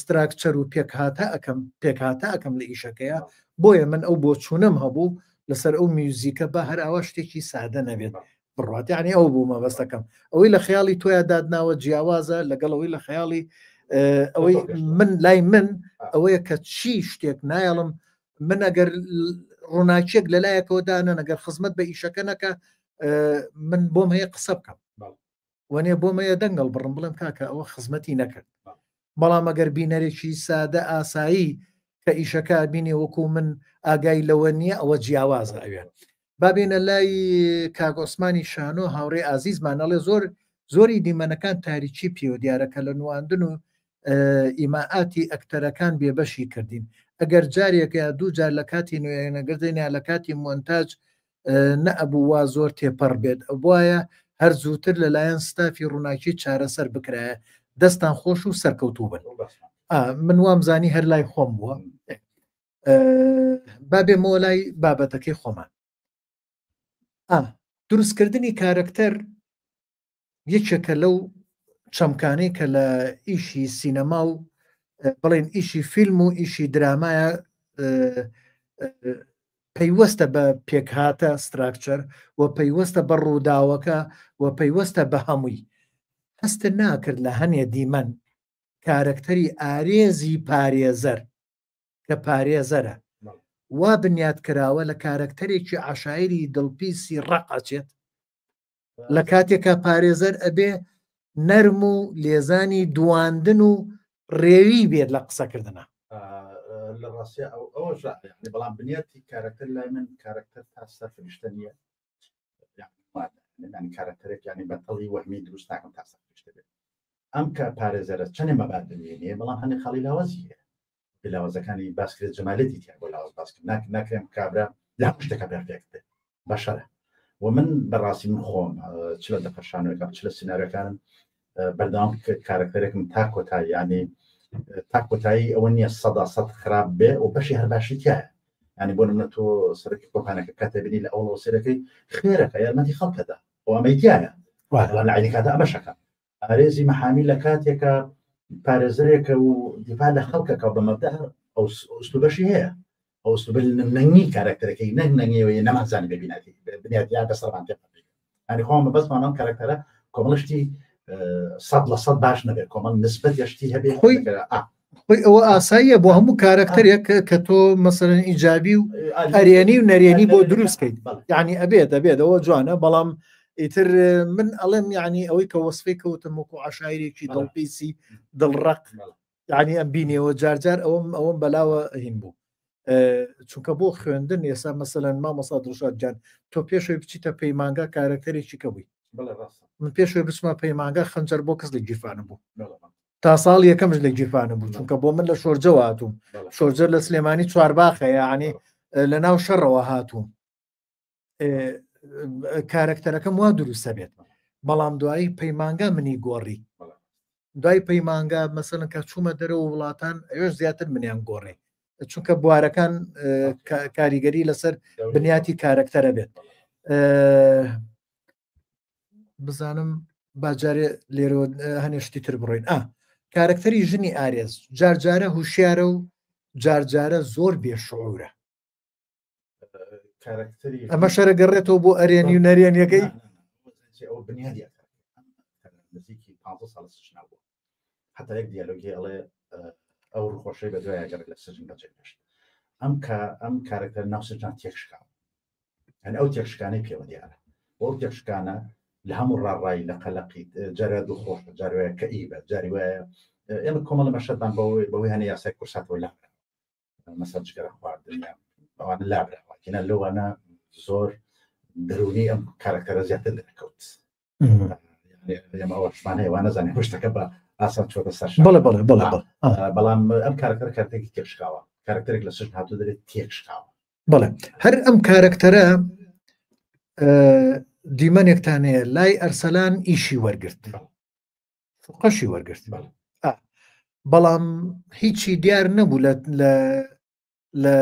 structure و پێکهاتە ئەەکەم پێکهاتە ئەەکەم لە ئیشەکەیە بۆیە من ئەو بۆچوونەم هەبوو لەسەر ئەو میوزیکە بە هەر ئاوا شتێکی سادە نەبێت بڕات یعنی ئەو بوو مەبەستەکەم ئەوەی لە خەیاڵی تۆیا دادناوە جیاوازە لەگەڵ ئەوەی لە خەیاڵی ئەوەی من لای من ئەوەیە کە چی شتێک نایەڵم من ئەگەر ڕووناکیەک لەلایەکەوە دانن ئەگەر خزمەت بە ئیشەکە نەکە من بۆم هەیە قسە بکەم وەنێ بۆم هەیە دەنگەڵ بڕم بڵێم کاکە ئەوە خزمەتی نەکرد بەڵام ئەگەر بینەرێکی سادە ئاسایی کە ئیشەکە بینێ وەکو من ئاگای لەوە نییە ئەوە جیاوازە ئەوێ بابێنە لای کاک عوسمانی شانۆ هاوڕێ ئازیزمان ئەڵێ زۆر زۆری دیمەنەکان تاریکی پێوە دیارە کە لە نواندن و ئیماعاتی ئەکتەرەکان بێبەشی کردین ئەگەر جارێک یا دوو جار لە کاتی نوێنەگردن یا لە کاتی مۆنتاج نەئەبوو وا زۆر تێپەڕ بێت ئەبوایە هەر زووتر لەلایەن ستافی ڕووناکی چارەسەر بکرایە دەستان خۆش و سەرکەوتوو بن من وام زانی هەر لای خۆم بووە با بێمەوە لای بابەتەکەی خۆمان دروستکردنی کارەکتەر یەکێکە لەو چەمکانەی کە لە ئیشی سینەما و بڵێن ئیشی فیلم و ئیشی درامایە. پەیوەستە بە پێکهاتە structure و پەیوەستە بە ڕووداوەکە و پەیوەستە بە هەمووی. هەستت ناکرد لە هەنێ دیمەن کارەکتەری ئارێزی پارێزەر کە پارێزەرە وا بنیات کراوە لە کارەکتەرێکی عەشایری دڵپیسی ڕەق ئەچێت؟ لە کاتێکا پارێزەر ئەبێ نەرم و لێزانی دواندن و ڕێوی بێت لە قسەکردنا. لە ڕاستیا ئەو ئەوە بەڵام بنیاتی کارەکتەر لای من کارەکتەر تا سەر فریشتە نییە یعنی کارەکتەرێک یعنی بەتەڵی وەهمی دروست ناکەم تا سەر فریشتە بێت ئەم کە پارێزەرە چەندێ مەبادئ نییە بەڵام هەندێک خاڵی لاوازی هەیە لاوازەکانی باسکرێت جەمالێتی تیا بۆ لاواز باسکرد ناک ناکرێم کابرا لە هەموو شتێکا پێرفێکت بێت بەشەرە و من بەڕاستی من خۆم چ لە دەقە شانۆیەکان چ لە سیناریۆکانم بەردەوام کارەکتەرێکم تا کۆتایی ینی تا کۆتایی ئەوە نییە سەدا سەد خراپ بێ و بەشی هەر باشی تایە ینی بۆ منە تۆ سەرکی کۆمپانەکە کاتێ بینی لە ئەوڵەوە سێرەکەی خێرەکە یارمەتی خەڵکەدا و ئەمەی تایە بەڵام لە عینی کاتە ئەمەشەکە پارێزی مەحامی لە کاتێکە پارێزەرێکە و دیفاع لە خەڵکەکە بە مەبدە ئەو ئوسلوبەشی هەیە ئەو ئوسلوبە نەنگی کارکتەرەکەی نەک نەنگیەوەی نەمانزانی بە بیناتی بنیاتیان بەسەرمان تێ ینی خۆم بەسمان ئەم کارکتەرە کۆمەڵشتی 100% باش نەبێت کۆمەڵ نسبەت یشتی هەبێ خۆی خۆی ئەوە ئاساییە بۆ هەموو کارەکتەرێک کە تۆ مەسەرەن ئیجابی و ئەرێنی و نەرێنی بۆ دروست کەیت یعنی ئەبێت ئەبێت ئەوە جوانە بەڵام ئیتر من ئەڵێم یعنی ئەوەی کە وەسفی کەوتم وەکو عشایرێکی دڵپیسی دڵڕق یعنی ئەم بینیەوە جارجار ئەوم ئەوم بەلاوە هین بوو چونکە بۆ خوێندن ئێستا مەسەلەن مامۆستا دڵشاد گیان تۆ پێشەوەی بچیتە پەیمانگا کارەکتەرێکی کە بووی من پێشەوەی بچمە پەیمانگا خەنجەر بۆ کەس لە گیرفانم بوو تا ساڵ یەکەمش لە گیرفانم بوو چونکە بۆ من لە شۆرجەوە هاتووم شۆرجە لە سلێمانی چوارباخە یعنی لە ناو شەڕەوە هاتووم کارەکتەرەکەم وا دروستە بێت بەڵام دوایی پەیمانگا منی گۆڕی دوای پەیمانگا مەسەلەن کە چوومە دەرەوە وڵاتان ئەوێش زیاتر منیان گۆڕی چونکە بوارەکان کاریگەری لەسەر بنیاتی کارەکتەرە بێت بزانم باجارێ لێرەوە هەنێشتی تر بڕۆین ئا کارەکتەری ژنی ئارێز جارجارە هوشیارە و جارجارە زۆر بێشعورە ئەمە شەرە گەڕێتەوە بۆ ئەرێنی و نەرێنیەکەی ئەو بنیادی نزیکی 15 ساڵ سجنا بوو حتا یەک دیالۆگی ئەڵێ ئەو ڕخۆشەی بە دوای گەڕێت لە سجن بەجێ هێشت ئەم کە ئەم کارەکتەر ناو سجنا تێکشکا یعنی ئەو تێکشکانەی پێوە دیارە ئەو تێکشکانە لە هەموو ڕاڕایی لە قەلەقی جارە دڵخۆش جاروایە کە ئیبە جاری وایە ئێمە کۆمەڵە مەشەدان بەوەی بەوەی هەنە یاسای کورساتەوە لا مەسەر جگەرە خواردن یان ئەوانە لابراوە کەنا لەوانە زۆر دەرونی ئەم کارکتەرە زیاتر دەرەکەوت ئێمە ئەوەشمان هەیە وانە زانێ شتەکە بە ئاسان چۆتە سەر بەڵێ بەڵێ بەڵێ بەڵام ئەم کارکتەر کارتێکی تێکشکاوە کارکتەرێک لە سژن هاتو دەرێت تێکشکاوە بەڵێ هەر ئەم کارکتەرە دیمەنێکتان هەیە لای ئەرسەلان ئیشی وەرگرت قەشی وەرگرت بەڵام هیچی دیار نەبوو لە لە لە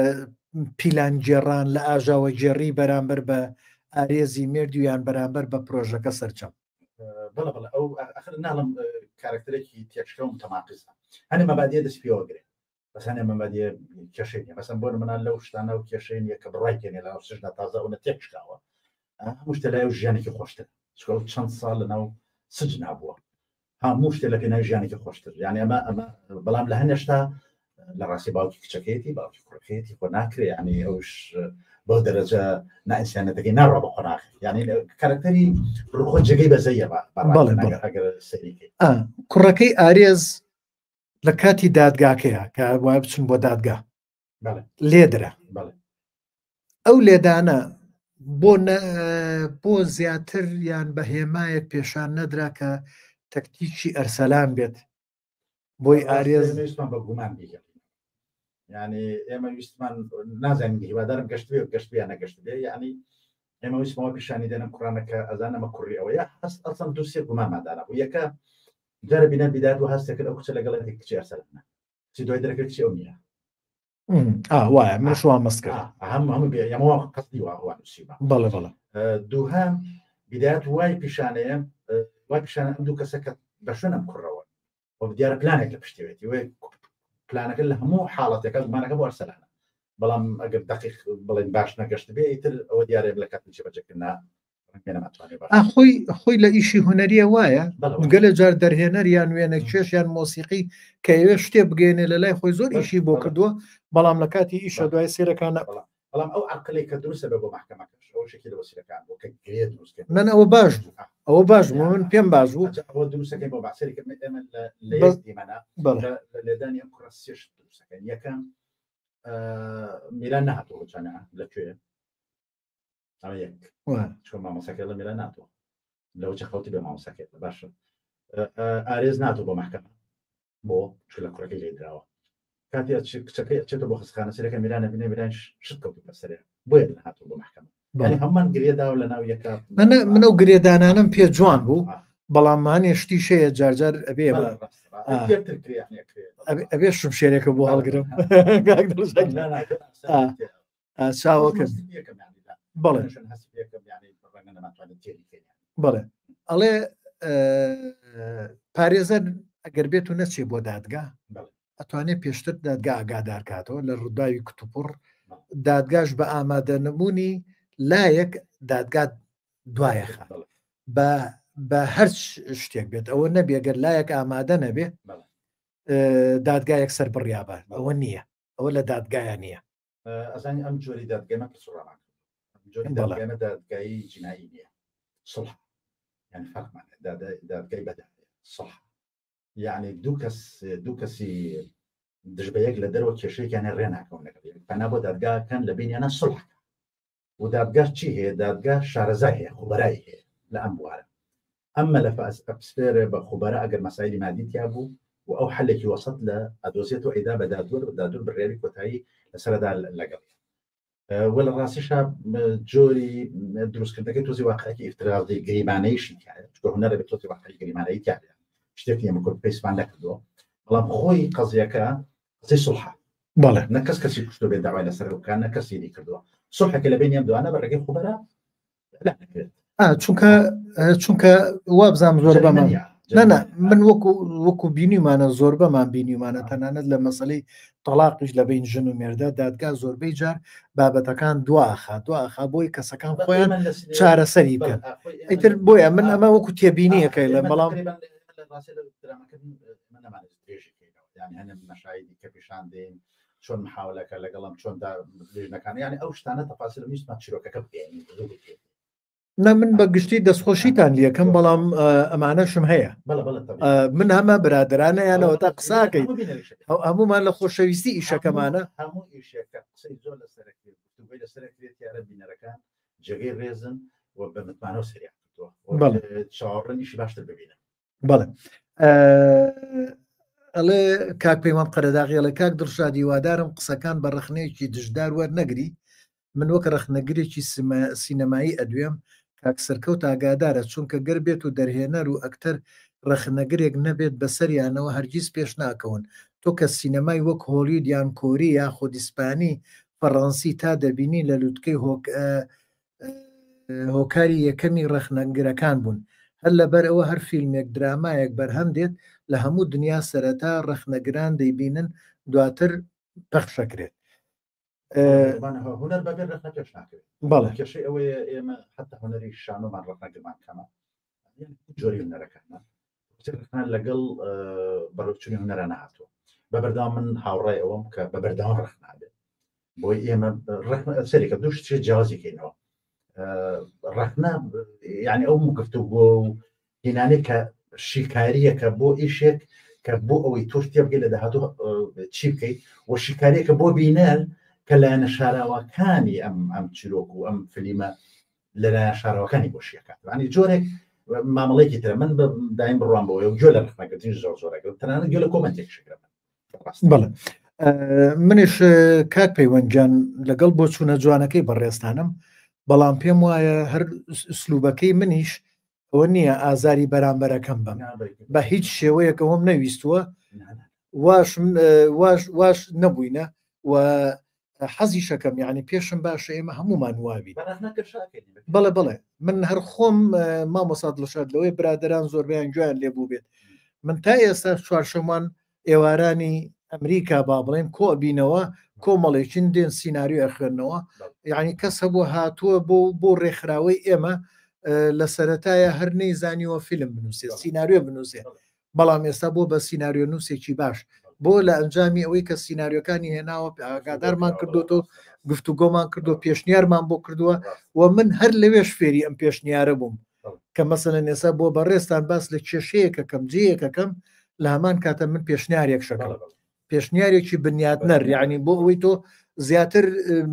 پیلانگێڕان لە ئاژاوەگێڕی بەرامبەر بە ئارێزی مێردی یان بەرامبەر بە پرۆژەکە سەرجەم بەڵێ بەڵێ ئەو ئەخر ناڵم کارکتەرێکی تێکشکە و متەماقزە هەنێ مەبادیە دەست پێوە گرێ بەس هەنێ مەبادیە کێشەی نیە مەسەن بۆ نمونە لەو شتانە و کێشەی نیە کە بڕای پێ نیە لەناو سجنە تازە ئەوە تێکشکاوە هەموو شتە لای و ژیانێکی خۆشتر چونکە ئەو چەند ساڵ لەناو سجنا بووە هەموو شتێ لە پێناوی ژیانێکی خۆشتر یعنی ئەمە ئەمە بەڵام لە هەنێشتا لە ڕاستی باوکی کچەکەیەتی باوکی کوڕەکەیەتی خۆ ناکرێ یعنی ئەوش بەو دەرەجە نائینسانەتەکەی ناڕوا بە قۆناغ یعنی کارکتەری ڕوخۆ جێگەی بەزەیە بەڵێ بەڵێ ئەگەر سەریکەی کوڕەکەی ئارێز لە کاتی دادگاکەیە کە وای بچن بۆ دادگا لێدرا ئەو لێدانە بۆ بۆ زیاتر یان بە هێمایەک پێشان نەدرا کە تەکتیکی ئەرسەلان بێت بۆی ئارێز بە گومان ینی ئێمە ویستمان نازانین هیوادارم گەشت بێ گەشت بیان نەگەشت بێ یعنی ئێمە ویستمەوە پیشانی دەنم کوڕانەکە ئەزان ئەمە کوڕی ئەوەیە هەست ئەسڵ دووسێ گومانمادانە بوو یەکە جارە بینە بیدات و هەستێکرد ئەو کچە لەگەڵێتی کچی ئەرسەلانە چی دوای دەرەکە کچی ئەو نییە وایە من شوان مەست کرد هەم هەموو بێ ئەمە قەسدی وا وا نووسیوە بەڵێ بەڵێ دووهەم بیدایەت وای پیشانەیە وای پیشانە ئەم دوو کەسە کە بە شوێن ئەم کوڕەوە و دیارە پلانێک لە پشتێتی وێ پلانەکە لە هەموو حاڵەتەکە زمانەکە بۆ ئەرسەلانە. بەڵام ئەگەر دقیق بڵێن باش نەگەشت بێ ئیتر ئەوە دیارە لە کاتی جێبەجێکردنا خۆی خۆی لە ئیشی هونەریە وایە گەلە جار دەرهێنەر یان وێنە کێش یان مۆسیقی کە ئەوێ شتێ بگەێنێ لە لای خۆی زۆر ئیشی بۆ کردووە بەڵام لە کاتی ئیشە دوای سێرەکانە بەڵام ئەو عقلێک کە دروستە بە بۆ محکمەکەش ئەو شێکی لە وەسیلەکان بۆ کە گرێ دروست کرد من ئەوە باش بوو ئەوە باش بوو من پێم باش بوو ئەوە دروستەکەی بۆ باسێری کە ئێمە لە یەک دیمەنە لە لێدانی ئەم کوڕە سێ شت دروستەکەن یەکەم میران نەهاتووە چانە لە کوێ ئەمە یەک چۆن مامۆساکە لە میران ناتوە لەوە چە خەوتی بە مامۆساکە باشە ئارێز ناتوە بۆ محکمە بۆ چ لە کوڕەکەی لێ دراوە کاتی کچەکەی ئەچێتە بۆ خستخانە سەرەکە میرانە بینێ میران شت کەوتو بەسەرێ بۆیە هاتوو بۆ محکمە یعنی هەمومان گرێداوە لە ناو یەکە من ئەو گرێدانانم پێ جوان بوو بەڵام مانێ شتی شەیە جارجار ئەبێ ئەبێ شمشێرێکە بۆ هەڵگرم چاوەکە بەڵێ بەڵێ ئەڵێ پارێزەر ئەگەر بێت و نەچێ بۆ دادگا ئەتوانێت پێشتر دادگا ئاگادار کاتەوە لە ڕووداوی کتوپڕ دادگاش بە ئامادە نەبوونی لایەک دادگا دوایەخە بە بە هەر شتێک بێت ئەوە نەبێ گەر لایەک ئامادە نەبێ دادگایەک سەر بڕیابە ئەوە نییە ئەوە لە دادگایە نییە ئەزانی ئەم جۆری دادگەمە پرسڕامان جۆری دادگەمە دادگایی جنایی نییە صلح یعنی فەرقمان دادگای بەدا صلح یعنی دوو کەس دوو کەسی دژ بە یەک لە دەرەوە کێشەیەکیان ڕێ ناکەون لەگەڵ یەک پەنا بۆ دادگاکەن لە بینیانە صلح و دادگا چی هەیە دادگا شارەزای هەیە خوبەرای هەیە لە ئەم بوارە ئەم مەلەفە ئەپسپێرێ بە خوبەرا ئەگەر مەسایلی مادی تیا بوو و ئەو حلێکی وەسەت لە ئەدۆزێتەوە ئەیدا بە دادوەر و دادوەر بڕیاری کۆتایی لەسەردا لەگەڵ وە لە ڕاستیشا جۆری دروستکردنەکەی تۆزی واقعێکی ئیفترازی گریمانەیشی تیایە چونکە هونەرە بێت تۆزی واقعی گریمانەیی تیاێ شتێک نییە من کۆپی پەیستمان نەکردووە بەڵام خۆی قەزیەکە قسەی سوڵحە بەڵێ نە کەس کەسی کوشتۆ بێت داوای لەسەر بکات نە کەسی دی کردووە سوڵحەکە لە بینیان دوانە بە ڕێگەی خوبەرە چونکە چونکە وابزانام زۆر بەمان نەنا من وەکو وەکو بینیمانە زۆربەمان بینیمانە تەنانەت لە مەسلەی تەلاقیش لە بین ژن و مێردە دادگا زۆربەی جار بابەتەکان دواخا دواخا بۆی کەسەکان خۆیان چارەسەری بکەن ئیتر بۆیە من ئەمە وەکو تێبینیەکەی لە بەڵام کە پیشان دێن چۆن محاولەکە لەگەڵم چۆن لیژنەکان یعنی ئەو شتانە تەفاسیل ویستمان چیرۆکەکە بگەیەنین نا من بە گشتی دەستخۆشیتان لەکەم بەڵام ئەمانەشم هەیە من هەمە برادرانەیانەوە تا قساکەی هەمومان لە خۆشەویستی ئیشەکەمانە هەموو ئیشەکە قسەی زۆر لەسەرەکرێت گفتوگۆی لەسەرەکرێت یارە بینەرەکان جێگەی ڕێزن و بە متمانەوە سەریان کردووە چاوەڕێنیشی باشتر ببینن بەڵێ ئەڵێ کاک پەیمان قەرەداغی ئەڵێ کاک دڵشاد هیوادارم قسەکان بە ڕەخنەیەکی دژدار وەرنەگری من وەک ڕەخنەگرێکی سینەمایی ئەدوێم کاک سەرکەوت ئاگادارە چونکە گەر بێت و دەرهێنەر و ئەکتەر ڕەخنەگرێک نەبێت بەسەریانەوە هەرگیز پێش ناکەون تۆ کە سینەمای وەک هۆلیود یان کۆری یاخود ئیسپانی فەڕەنسی تا دەبینی لە لوتکەی هۆک هۆکاری یەکەمی ڕەخنەگرەکان بوون. هەر لەبەرئەوە هەر فیلمێک، درامایەک بەرهەم دێت لە هەموو دنیا سەرەتا ڕەخنەگران دەیبینن دواتر پەخشەکرێت. هونەر بەبێ ڕەخنە پێش ناکەوێت. بەڵێ. کێشەی ئەوەیە ئێمە حەتا هونەری شانۆمان ڕەخنەگرمان کەمە. جۆری هونەرەکانە. ڕەخنە لەگەڵ بەڕێوەچوونی هونەرە نەهاتووە. بە بەردەوام من هاوڕای ئەوەم کە بە بەردەوام ڕەخنە بێت. بۆی ئێمە سەرێکە دوو شتێ جیاوازی کەینەوە ڕەخنە یعنی ئەو گفتوگۆ و هینانێک کە شیکاریەکە بۆ ئیشێک کە بۆ ئەوەی تۆش تێبگەی لە داهاتوو چی بکەیت و شیکاریەکە بۆ بینەر کە لایەنە شاراوەکانی ئەم ئەم چیرۆک و ئەم فلیمە لەلایەن شارەوەکانی بۆ شیەکات ینی جۆرێک مامەڵێکی ترە من دایم بڕوام بەوەی و گوێ لە ڕخنەگرتنیش زۆر زۆرەگرم تەنانەت گوێ لە کۆمەنتێک شگرم بەڵێ منیش کاک پەیوەندجان لەگەڵ بۆ چوونە جوانەکەی بەڕێزتانم بەڵام پێم وایە هەر سلوبەکەی منیش ئەوە نییە ئازاری بەرامبەرەکەم بم بە هیچ شێوەیەکەوەم نەویستووە واش واش واش نەبووینە و حەزیشەکەم یعنی پێشم باشە ئێمە هەمومان وابین بەڵێ بەڵێ من هەر خۆم مامۆسا دڵشاد لەوەی برادران زۆربیان گویان لێبوو بێت من تا ئێستا چوارشەمان ئێوارانی ئەمریکا با بڵێن کۆ بینەوە کۆمەڵێکین دێن سیناریۆ ئەخوێنەوە یعنی کەس هەبوو هاتووە بۆ بۆ ڕێکخراوەی ئێمە لە سەتایە هەر نەیزانیوە فیلم بنووسێ سیناریۆ بنووسێ بەڵام ئێستا بۆ بە سیناریۆ نووسێکی باش بۆ لە ئەنجامی ئەوەی کە سیناریۆکانی هێناوە ئاگادارمان کردوتۆ گفتوگۆمان کردو پێشنیارمان بۆ کردووە و من هەر لەوێش فێری ئەم پێشنیارە بووم کە مەسەلەن ئێستا بۆ بەڕێزتان باس لە کێشەیەکەکەم جێیەکەکەم لە هەمان کاتە من پێشنیارێک شەکەم پێشنیارێکی بنیادنەر یعنی بۆ ئەوەی تۆ زیاتر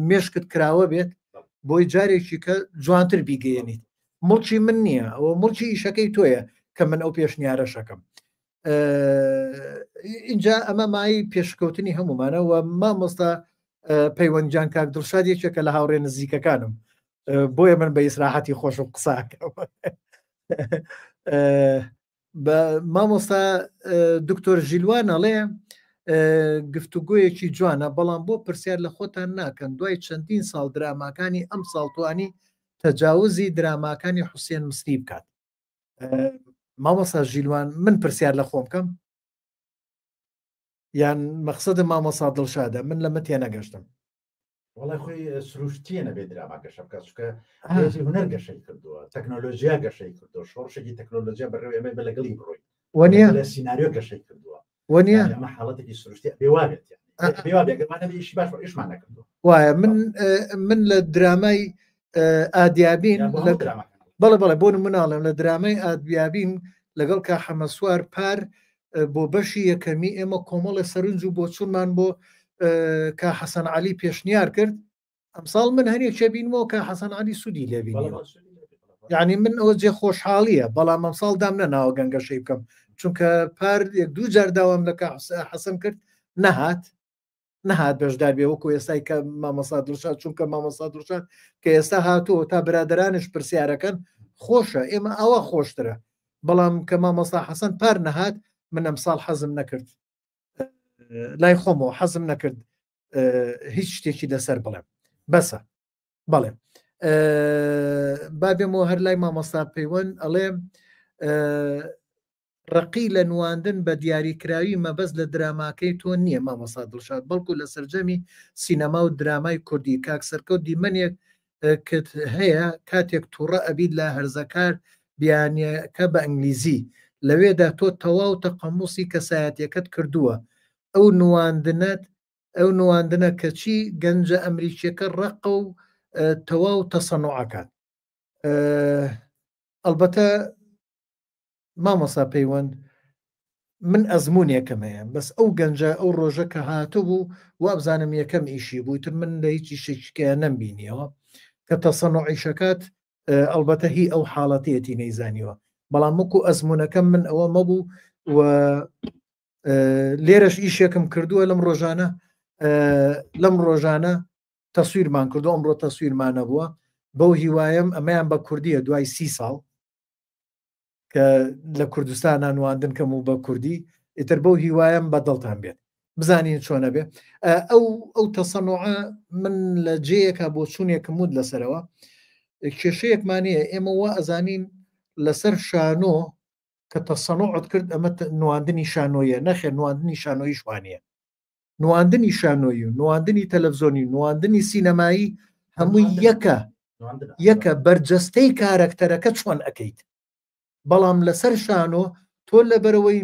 مێشکت کراوە بێت بۆی جارێکی کە جوانتر بیگەیەنیت مڵکی من نییە ئەوە مڵکی ئیشەکەی تۆیە کە من ئەو پێشنیارە شەکەم اینجا ئەمە مای پێشکەوتنی هەمومانە و مامۆستا پەیوەندجان کاک دڵشاد یەکێکە لە هاوڕێ نزیکەکانم بۆیە من بە ئیسراحەتی خۆش و قساکەم مامۆستا دکتۆر ژیلوان ئەڵێ گفتوگۆیەکی جوانە بەڵام بۆ پرسیار لە خۆتان ناکەن دوای چەندین ساڵ دراماکانی ئەم ساڵ توانی تەجاوزی دراماکانی حوسێن مسری بکات مامۆستا ژیلوان من پرسیار لە خۆم بکەم یان مەقسەدە مامۆسا دڵشادە من لەمە تێنەگەشتم وڵی خۆی سروشتیە نەبێ دراما گەشە بکات چکە هێزی هونەر گەشەی کردووە تەکنۆلۆژیا گەشەی کردووە شۆڕشێکی تەکنۆلۆژیا بەڕێوە ئێمە بە لەگەڵی بڕۆی وەنیە لە سیناریۆ گەشەی کردووە وەنیە ئەمە حاڵەتێکی سروشتی بێوابێت بێوابێت ئیشی باش ئیشمان نەکردووە وایە من من لە درامای ئادیابین بەڵێ بەڵێ بۆ مناڵم لە درامای ئادیابین لەگەڵ کا حەمەسوار پار بۆ بەشی یەکەمی ئێمە کۆمەڵە سەرنج و بۆچوونمان بۆ کا حەسەن علی پێشنیار کرد ئەمساڵ من هەرێکێ بینمەوە کە حەسەن علی سوودی لێبینیەوە یعنی من ئەوە جێ خۆشحاڵیە بەڵام ئەمساڵ دام نەناوە گەنگەشەی بکەم چونکە پار یەک دوو جار داوام لە کا حەسەن کرد نەهات نەهات بەشدار بێ وەکو ئێستای کە مامۆستا دڵشاد چونکە مامۆستا دڵشاد کە ئێستا هاتووە تا برادرانش پرسیارەکەن خۆشە ئێمە ئەوە خۆشترە بەڵام کە مامۆستا حەسەن پار نەهات من ئەمساڵ حەزم نەکرد لای خۆمەوە حەزم نەکرد هیچ شتێکی لەسەر بڵێم بەسە بەڵێ با بێمەوە هەر لای مامۆستا پەیوەند ئەڵێ ڕەقی لە نواندن بە دیاریکراوی مەبەست لە دراماکەی تۆ نییە مامۆستا دڵشاد بەڵکو لە سەرجەمی سینەما و درامای کوردی کاک سەرکەوت دیمەنێک کت هەیە کاتێک توڕە ئەبیت لە هەرزەکار بیانیەکە بە ئینگلیزی لەوێدا تۆ تەواو تەقەموسی کەسایەتیەکەت کردووە ئەو نواندنەت ئەو نواندنە کەچی گەنجە ئەمریکیەکە ڕەقە و تەواو تەسەنوعەکات ئەڵبەتە مامۆستا پەیوەند من ئەزمونێکم هەیە بەس ئەو گەنجە ئەو ڕۆژە کە هاتبوو وابزانم یەکەم ئیشی بوو تر من لە هیچ ئیشێکیکەیان نەمبینیەوە کە تەسەنوعیشەکات ئەڵبەتە هی ئەو حاڵەتەیەتی نەیزانیوە بەڵام وەکو ئەزمونەکەم من ئەوە مەبوو و لێرەش ئیشێکم کردووە لەم ڕۆژانە لەم ڕۆژانە تەسویرمان کردو ئەمڕۆ تەسویرمانە بووە بەو هیوایم ئەمەیان بە کوردیە دوای سی ساڵ کە لە کوردستانە نواندن کەم و بە کوردی ئیتر بەو هیوایم بە دڵتان بێت بزانین چۆنە بێ ئەو ئەو تەسەنوعە من لە جێیەکە بۆ چوونێکم وت لەسەرەوە کێشەیەکمانەیە ئێمە وا ئەزانین لەسەر شانۆ کە تەسەنوعت کرد ئەمە نواندنی شانۆیە نەخێر نواندنی شانۆیی شوانە نواندنی شانۆیی و نواندنی تەلەڤزۆنی و نواندنی سینەمایی هەمووی یەکە یەکە بەرجەستەی کارەکتەرەکە چۆن ئەەکەیت بەڵام لەسەر شانۆ تۆ لەبەرەوەی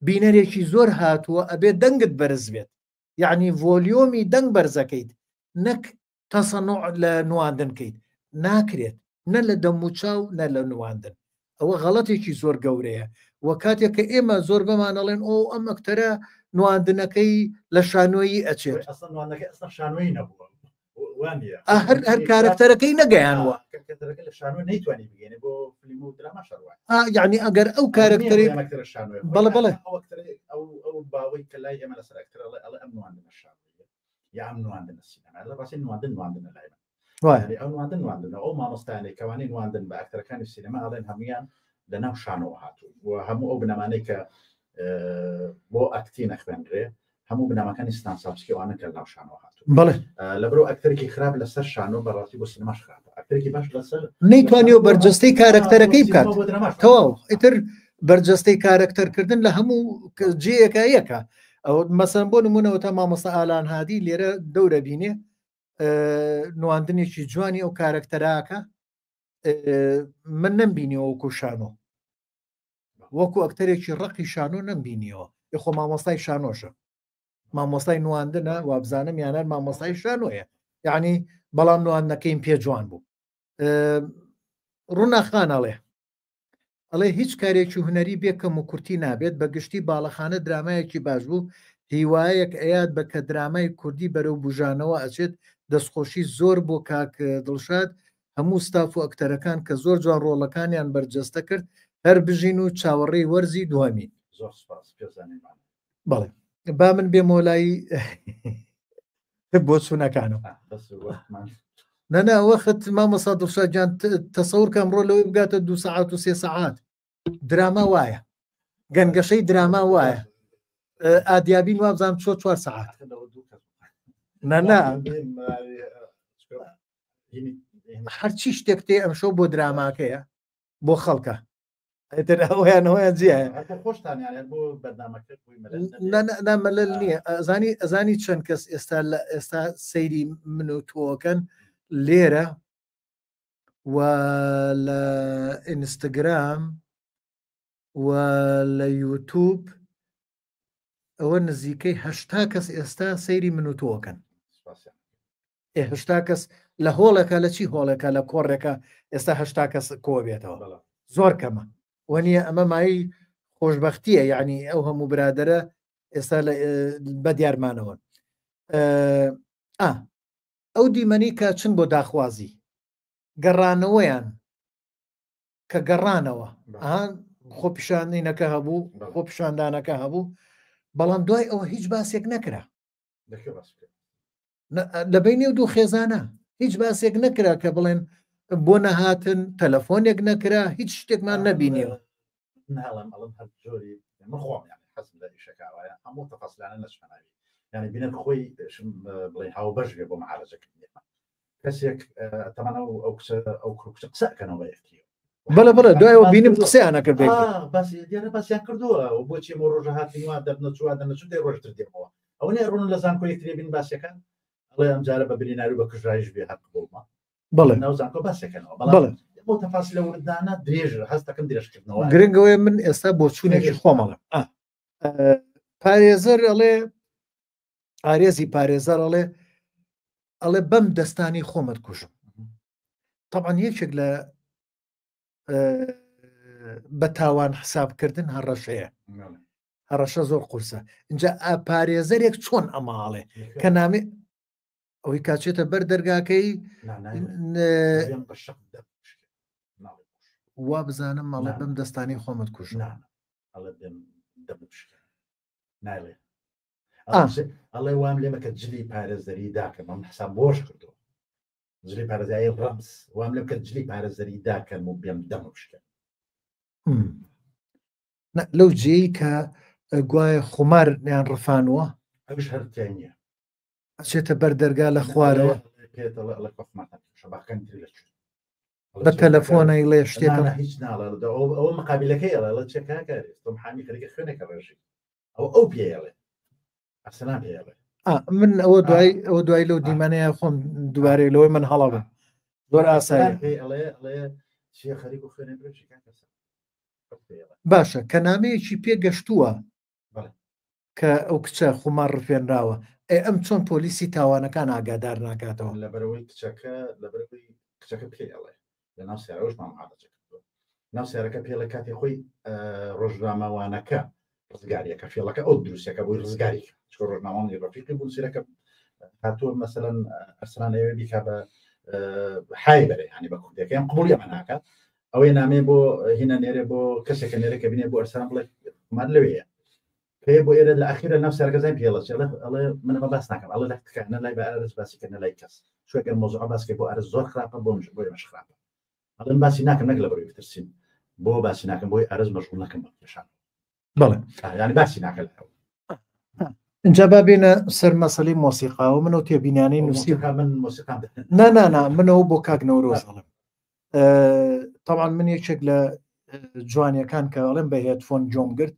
بینەرێکی زۆر هاتووە ئەبێ دەنگت بەرز بێت یعنی ڤۆلیۆمی دەنگ بەرزەکەیت نەک تەسەنوع لە نواندن کەیت ناکرێت نە لە دەموچاو نە لە نواندن ئەوە غەڵەتێکی زۆر گەورەیە و کاتێک کە ئێمە زۆر بەمان ئەڵێن ئۆ ئەم ئەکتەرە نواندنەکەی لە شانۆیی ئەچێت شانۆی نەبووە هەر هەر کارەکتەرەکەی نەگەیانوە یعنی ئەگەر ئەو کارەکتەری بەڵێ بەڵێ ئەو باوەی کە لای ئێمە لەسەر ئەکتەر ئەڵێ ئەم نواندنە شانۆیە یا ئەم نواندنە سینەما لە ڕاستی نواندن نواندنە لای من وایە ئەو نواندن نواندنە ئەو مامۆستایانەی کەوانەی نواندن بە ئەکتەرەکانی سینەما ئەڵێن هەمویان لە ناو شانۆوە هاتوون و هەموو ئەو بنەمانەی کە بۆ ئەکتی نەخوێنرێ هەموو بنەماکانی ستانسلاڤسکی ئەوانە کە لەناو شانۆ هاتوون بەڵێ لەبەرو ئەکتەرێکی خراپ لەسەر شانۆ بەڕاستی بۆ سینەماش خراپە ئەکتەرێکی باش لەسەر نەیتوانیوە بەرجەستەی کارەکتەرەکەی بکات بۆ دراماش تەواو ئیتر بەرجەستەی کارەکتەرکردن لە هەموو جێیەکە یەکە ئەو مەسەن بۆ نمونەوە تا مامۆستا ئالان هادی لێرە دەورە بینێ نواندنێکی جوانی ئەو کارەکتەراکە من نەمبینیەوە وەکو شانۆ وەکو ئەکتەرێکی ڕقی شانۆ نەمبینیەوە یخۆ مامۆستای شانۆشە مامۆستای نواندنە وابزانم یانەر مامۆستای شانۆیە یعنی بەڵام نواندنەکەیم پێ جوان بوو ڕووناخان ئەڵێ ئەڵێ هیچ کارێکی هونەری بێ کەم و کورتی نابێت بە گشتی باڵەخانە درامایەکی باش بوو هیوایەک ئەیات بە کە درامای کوردی بەرەو بوژانەوە ئەچێت دەستخۆشی زۆر بۆ کاک دڵشاد هەموو ستاف و ئەکتەرەکان کە زۆر جوان ڕۆڵەکانیان بەرجەستە کرد هەر بژین و چاوەڕێی وەرزی دووەمین. زۆر سپاس پێزانینمان. بەڵێ با من بێمەوە لای بۆچوونەکانم نەنا وەخت مامۆسا دڵشاد گیان تەسەور کە ئەمڕۆ لەوەی بگاتە دو سەعات و سێ سەعات دراما وایە گەنگەشەی دراما وایە ئادیابین وابزانام چۆ چوار سەعات نەنا هەرچی شتێک تێ ئەمشەو بۆ دراماکەیە بۆ خەڵکە ئیتر ئەویان ئەویان جیایە نا مەلەل نییە ئەزانی ئەزانی چەند کەس ئێستا لە ئێستا سەیری من و تۆکەن لێرە و لە ئینستاگرام و لە یوتوب ئەوە نزیکەی هەشتا کەس ئێستا سەیری من و تۆکەن هشتا کەس لە هۆڵێکە لە چی هۆڵێکە لە کۆڕێکە ئێستا هشتا کەس کۆبێتەوە زۆر کەمە وەنیە ئەمە مای خۆشببختیە یعنی ئەو هەموو برادرە ئێستا بە دیارمانەوە ئەو دیمەنی کە چن بۆ داخوازی گەڕانەوەیان کە گەڕانەوە خۆپیشاندنەکە هەبوو خۆپیشاندانەکە هەبوو بەڵام دوای ئەوە هیچ باسێک نەکرا لە بینی و دوو خێزانە هیچ باسێک نەکرا کە بڵێن بۆ نەهاتن تەلەفۆنێک نەکرا هیچ شتێکمان نەبینیەوە ناڵم ئەڵم هەر جۆری من خۆم یعنی حەزم لە ئیشەکەوایە هەموو تەفاسلانە نەچمەناوی یعنی بینەر خۆی بڵێ هاوبەش بێ بۆ معالەجەکردنی کەسێک تەمەە ئەو کچە ئەو کچە قسە کەنەوە بە یەکتریەوە بەڵێ بەڵێ دوایەوە بینیم قسەیان نەکرد باسی دیارە باسیان کردووە و بۆچی بۆ ڕۆژە هاتین وا دەرنەچووە دەرنەچوو دەی ڕۆژتر دێمەوە ئەوە نیە ڕۆن لە زانکۆ یەکتری بین باسیەکان ئەڵێ ئەم جارە بە بریناری بە کوژرایش بێ هەر قبوڵمە بەڵێ ناو زانکۆ باسەکەنەوە بەڵێ بۆ تەفاسیل وردانە درێژ هەستەکەم درێژکردنەوە گرنگەوەی من ئێستا بۆ چوونێکی خۆمەڵم پارێزەر ئەڵێ ئارێزی پارێزەر ئەڵێ ئەڵێ بەم دەستانی خۆمت کوژم طبعا یەکێک لە بە تاوان حسابکردن هەڕەشەیە هەڕەشە زۆر قورسە اینجا پارێزەرێک چۆن ئەماڵێ کە نامێ ئەوەی کاچێتە بەر دەرگاکەی وا بزانم ماڵێ بەم دەستانی خۆمت کوژم ناڵێ ئەڵێ وام لێ مەکە جلی پارێزەری داکەم ئەم حساب بۆش کردو جلی پارێزایی ڕەمز وام لێ بکە جلی پارێزەری داکەم و بێم دەم بشکە لەو جێی کە گوایە خمار یان ڕفانووە ئەوش هەر نییە ئەچێتە بەر دەرگا لە خوارەوە بە تەلەفۆنە ئەیڵێ شتێکە هیچ ناڵێ ئەوە مقابلەکەی ئەڵێ ئەڵێ چێکاکە حامی خەریکە خوێنێکە ڕێژی ئەو ئەو پێڵێ ئەسلام پێڵێ من ئەوە دوای ئەوە دوای لەو دیمەنەیە خۆم دووارەی لەوەی من هەڵە بم زۆر ئاسایی باشە کە نامەیەکی پێگەشتووە کە ئەو کچە خومار ڕفێنراوە ئێ ئەم چۆن پۆلیسی تاوانەکان ئاگادار ناکاتەوە لەبەرەوەی کچەکە لەبەرەوەی کچەکە پێ ئەڵێ لە ناو سیارەوەش مامعالەجە کردووە ناو سیارەکە پێڵە کاتی خۆی ڕۆژنامەوانەکە ڕزگاریەکە فێڵەکە ئەو دروستەکە بۆی ڕزگاری چکە ڕۆژنامەوانی ڕفیقی بوون سیرەکە هاتووە مەسەلەن ئەرسلان ئەوێ بیکا بە حای بەرێ ینی بە کوردەکەیان قبولی ئەمە ناکات ئەوەی نامێ بۆ هینە نێرێ بۆ کەسێکە نێرێ کە بینێ بۆ ئەرسلان بڵێ مان لەوەیە پێ بۆ ئێرە لە ئەخیرە ناو سەرەکەزای پێڵە چێڵە ئەڵێ من ئەمە باس ناکەم ئەڵێ لە تکانە لای بە ئارز باسی کردنە لای کەس چونکە مۆزوع باس کرد بۆ ئارز زۆر خراپە بۆ منش بۆ ئێمەش خراپە ئەڵێم باسی ناکەم نەک لە بەروی بترسین بۆ باسی ناکەم بۆی ئارز مەشغول نەکەم بە کێشان بەڵێ یعنی باسی ناکەن اینجا با بێنە سەر مەسەلەی مۆسیقاوە منەوە تێبینانەی نووسی من مۆسیقا نا نا نا منەوە بۆ کاک نەورۆز ئەڵێم طبعا من یەکێک لە جوانیەکان کە ئەڵێم بە headphone گوێم گرت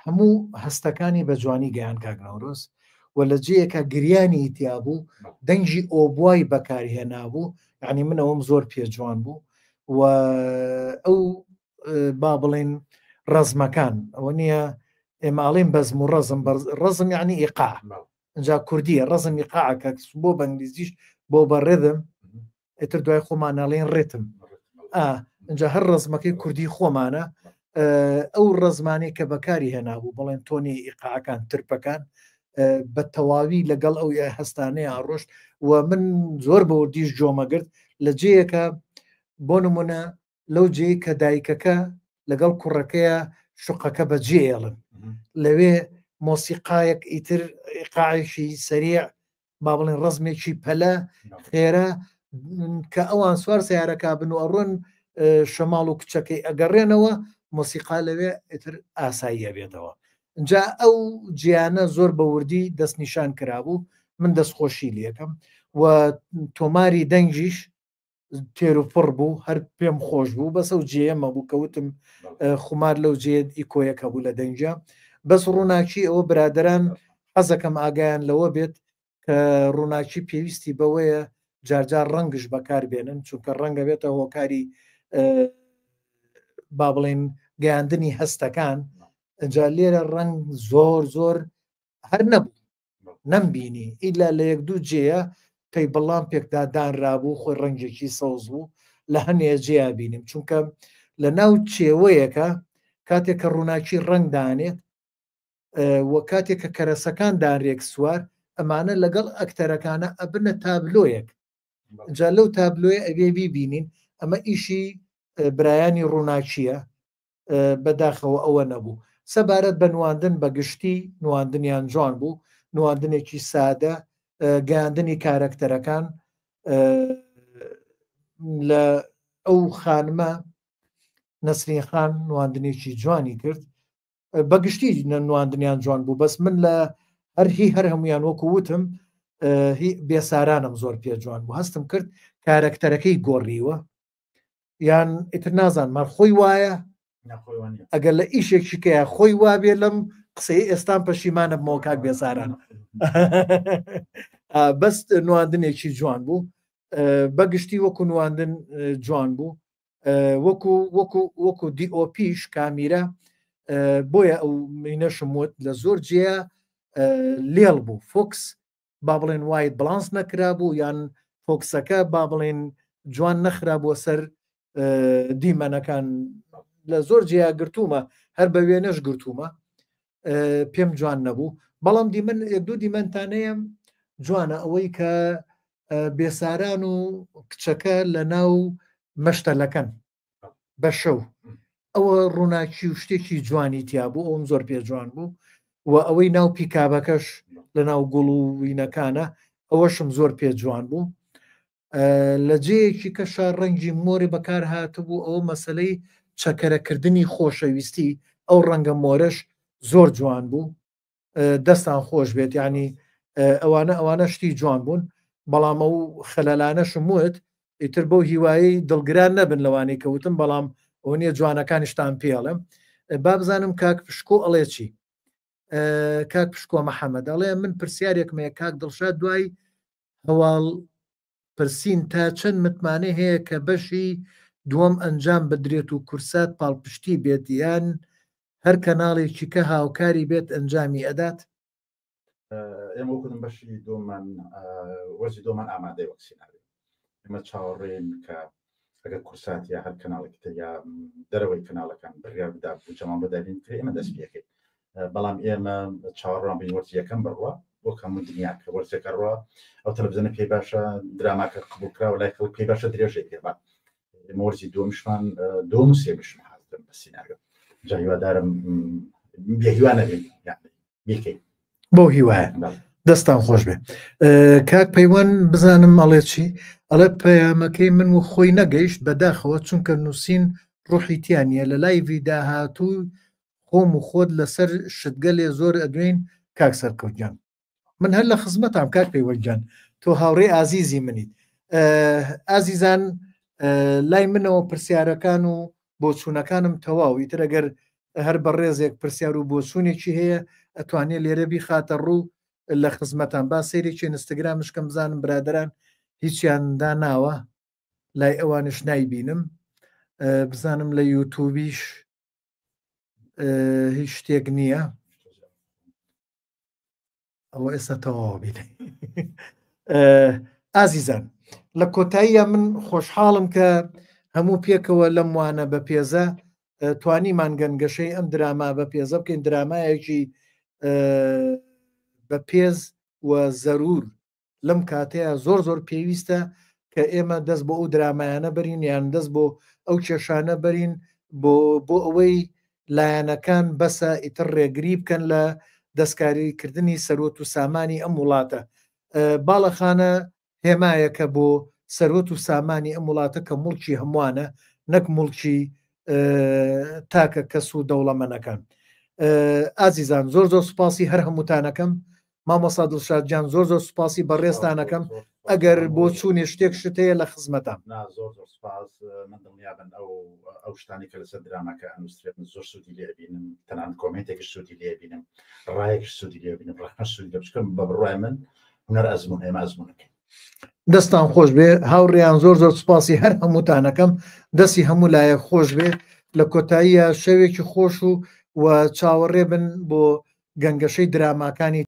هەموو هەستەکانی بە جوانی گەیان کاک نەورۆز و لە جێیەکە گریانی تیا بوو دەنگی ئۆبوای بەکارهێنابوو یعنی من ئەوم زۆر پێ جوان بوو و ئەو با بڵێن ڕەزمەکان ئەوە نییە ئێماڵین بەزم و ڕەزم ڕەزم یعنی ئیقا اینجا کوردیە ڕەزم ئیقاعەکە بۆ بەنگلیزیش بۆ بە rhythm ئیتر دوای خۆمان ئەڵێن ڕێتم ئینجا هەر ڕزمەکەی کوردی خۆمانە ئەو ڕزمانەی کە بەکاری هێنابوو بڵێن تۆنی ئیقاعەکان ترپەکان بە تەواوی لەگەڵ ئەو هەستانەیە ڕۆشت و من زۆر بە وردیش جۆمەگرت لە جێیەکە بۆ نمونە لەو جێی کە دایکەکە لەگەڵ کوڕەکەیە شقەکە بەجێڵن لەوێ مۆسیقایەک ئیتر ئیقاعێکی سەریع با بڵێن ڕەزمێکی پەلە خێرا کە ئەوان سوار سیارەکە بن و ئەڕۆن شەماڵ و کچەکەی ئەگەڕێنەوە مۆسیقا لەوێ ئیتر ئاساییە بێتەوە جا ئەو جیانە زۆر بە وردی دەستنیشان کرابوو من دەستخۆشی لەکەم و تۆماری دەنگیش تێر و پڕ بوو هەر پێم خۆش بوو بەس ئەو جێیەمە بوو کەوتم خومار لەو جێ ئیکۆیەکە بوو لە دەنگە بەس ڕووناکی ئەوە برادران حەزەکەم ئاگایان لەوە بێت کە ڕووناکی پێویستی بەوەیە جارجار ڕەنگش بەکار بێنن چونکە ڕەنگە بێتە هۆکاری با بڵێن گەیاندنی هەستەکان جا لێرە ڕەنگ زۆر زۆر هەر نەبوو نەمبینی ئیلا لە یەک دوو جێیە table lamp ێکدا دانرابوو خۆی ڕەنگێکی سەوز بوو لە هەنێ جێیا بینیم چونکە لە ناو چێوەیەکە کاتێک کە ڕووناکی ڕەنگ دانێت و کاتێک کە کەرەسەکان دانرێک سوار ئەمانە لەگەڵ ئەکتەرەکانە ئەبنە تابلۆیەک جا لەو تابلۆیە ئەبێ بیبینین ئەمە ئیشی برایانی ڕووناکیە بەداخەوە ئەوە نەبوو. سەبارەت بە نواندن بە گشتی نواندنیان جوان بوو، نواندنێکی سادە، گەیاندنی کارەکتەرەکان لە ئەو خانمە نەسرین خان نواندنێکی جوانی کرد بەگشتی نواندنیان جوان بوو بەس من لە هەر هی هەر هەمویان وەکو وتم هی بێسارانم زۆر پێ جوان بوو هەستم کرد کارەکتەرەکەی گۆڕیوە یان ئیتر نازانم هەر خۆی وایە ئەگەر لە ئیشێکی کەیە خۆی وابێ لەم قسەی ئێستان پەشیمانە بمەوە کاک بێزاران بەس نواندنێکی جوان بوو بەگشتی وەکو نواندن جوان بوو وەکو وەکو وەکو دیۆپیش کامیرە بۆیە ئەو مینەشم وت لە زۆر جێە لێڵ بوو focus با بڵێن white balance نەکرابوو یان focus ەکە با بڵێن جوان نەخرابووە سەر دیمەنەکان لە زۆر جیا گرتوومە هەر بە وێنەش گرتوومە پێم جوان نەبوو بەڵام دیمەن یەک دوو دیمەنتانەیە جوانە ئەوەی کە بێساران و کچەکە لە ناو مەشتەلەکەن بە شەو ئەوە ڕووناکی و شتێکی جوانی تیا بوو ئەوم زۆر پێ جوان بوو و ئەوەی ناو پیکابەکەش لە ناو گوڵ و وینەکانە ئەوەشم زۆر پێ جوان بوو لە جێیەکی کەشە ڕەنگی مۆری بەکار هاتبوو ئەوە مەسلەی چەکەرەکردنی خۆشەویستی ئەو ڕەنگە مۆرەش زۆر جوان بوو دەستان خۆش بێت ینی ئەوانە ئەوانە شتی جوان بوون بەڵام ئەو خەلەلانەشم وت ئیتر بەو هیوایی دڵگران نەبن لەوانەی کەوتم بەڵام ئەوە نییە جوانەکانیشتان پێڵم با بزانم کاک پشکۆ ئەڵێ چی کاک پشکۆ محەممەد ئەڵێ من پرسیارێکم هەیە کاک دڵشاد دوای هەواڵ پرسین تا چەند متمانەی هەیە کە بەشی دووەم ئەنجام بدرێت و کورسات پاڵپشتی بێت یان هەر کەناڵێکی کە هاوکاری بێت ئەنجامی ئەدات؟ ئێمە وەکو بەشی دووەممان وەرزی دووەمان ئامادەی وەک سیناریۆ ئێمە چاوەڕێین کە ئەگەر کورسات یا هەر کەناڵێکی تر یا دەرەوەی کەناڵەکان بڕیار بدا بودجەمان بۆ دابین بکرێت ئێمە دەست پێ ئەکەین بەڵام ئێمە چاوەڕوان بین وەرزی یەکەم بڕوا بۆ هەموو دنیا کە وەرزێکە ڕوا ئەو تەلەڤزیۆنە پێی باشە دراماکە قبوڵ کراوە لای خەڵک پێی باشە درێژەی پێ بە ئێمە وەرزی دووەمیشمان دووەم و سێمیشمان حازرن بە سیناریۆ جا هیوادارم بێهیوا نەبین یعنی بیکەین بەو هیوایە دەستان خۆش بێ کاک پەیوەن بزانم ئەڵێ چی ئەڵێ پەیامەکەی من و خۆی نەگەیشت بەداخەوە چونکە نووسین ڕوحی تیا نییە لە لایڤی داهاتوو خۆم و خۆت لەسەر شتگەلێ زۆر ئەدوێین کاک سەرکەوت گیان من هەر لە خزمەتام کاک پەیوەند گیان تۆ هاوڕێی ئازیزی منیت ئازیزان. لای منەوە پرسیارەکان و بۆچوونەکانم تەواو ئیتر ئەگەر هەر بەڕێزێک پرسیار و بۆچوونێکی هەیە ئەتوانێت لێرە بیخاتە ڕوو لە خزمەتان با سەیرێکی ئینستاگرامش کەم بزانم برادەران هیچیان داناوە لای ئەوانش نایبینم بزانم لە یوتوبیش هیچ شتێک نییە ئەوە ئێستا تەواوە بیت ئازیزان لە کۆتاییە من خۆشحاڵم کە هەموو پێکەوە لەم وانە بە پێزە توانیمان گەنگەشەی ئەم دراما بە پێزە بکەین درامایەکی بە پێز و زەرور لەم کاتەیە زۆر زۆر پێویستە کە ئێمە دەست بۆ ئەو درامایانە بەرین یان دەست بۆ ئەو کێشانە بەرین بۆ بۆ ئەوەی لایەنەکان بەسە ئیتر ڕێگری بکەن لە دەستکاریکردنی سەروەت و سامانی ئەم وڵاتە. باڵەخانە هێمایەکە بۆ سەروەت و سامانی ئەم وڵاتە کە موڵکی هەمووانە نەک موڵکی تاکە کەس و دەوڵەمەنەکان. ئازیزان زۆر زۆر سوپاسی هەر هەمووتانەکەم مامۆستا دڵشاد گیان زۆر زۆر سوپاسی بەڕێزتانەکەم ئەگەر بۆ چوونێ شتێک شت هەیە لە خزمەتان. نا زۆر زۆر سوپاس من دڵنیابن ئەو ئەو شتانی کە لەسەر دراماکە ئەنووسرێت من زۆر سوودی لێ ئەبینم تەنانەت کۆمێنتێکیش سوودی لێ ئەبینم ڕایەکیش سوودی لێ ئەبینم ڕەخنەش سوودی لێ چونکە بە بڕوای من هونەر ئەزموون ئێمە ئەزموونەکەین. دەستان خۆش بێ هاوڕێیان زۆر زۆر سوپاسی هەر هەمووتانەکەم دەستی هەموو لایەک خۆش بێ لە کۆتاییە شەوێکی خۆش و و چاوەڕێ بن بۆ گەنگەشەی دراماکانی.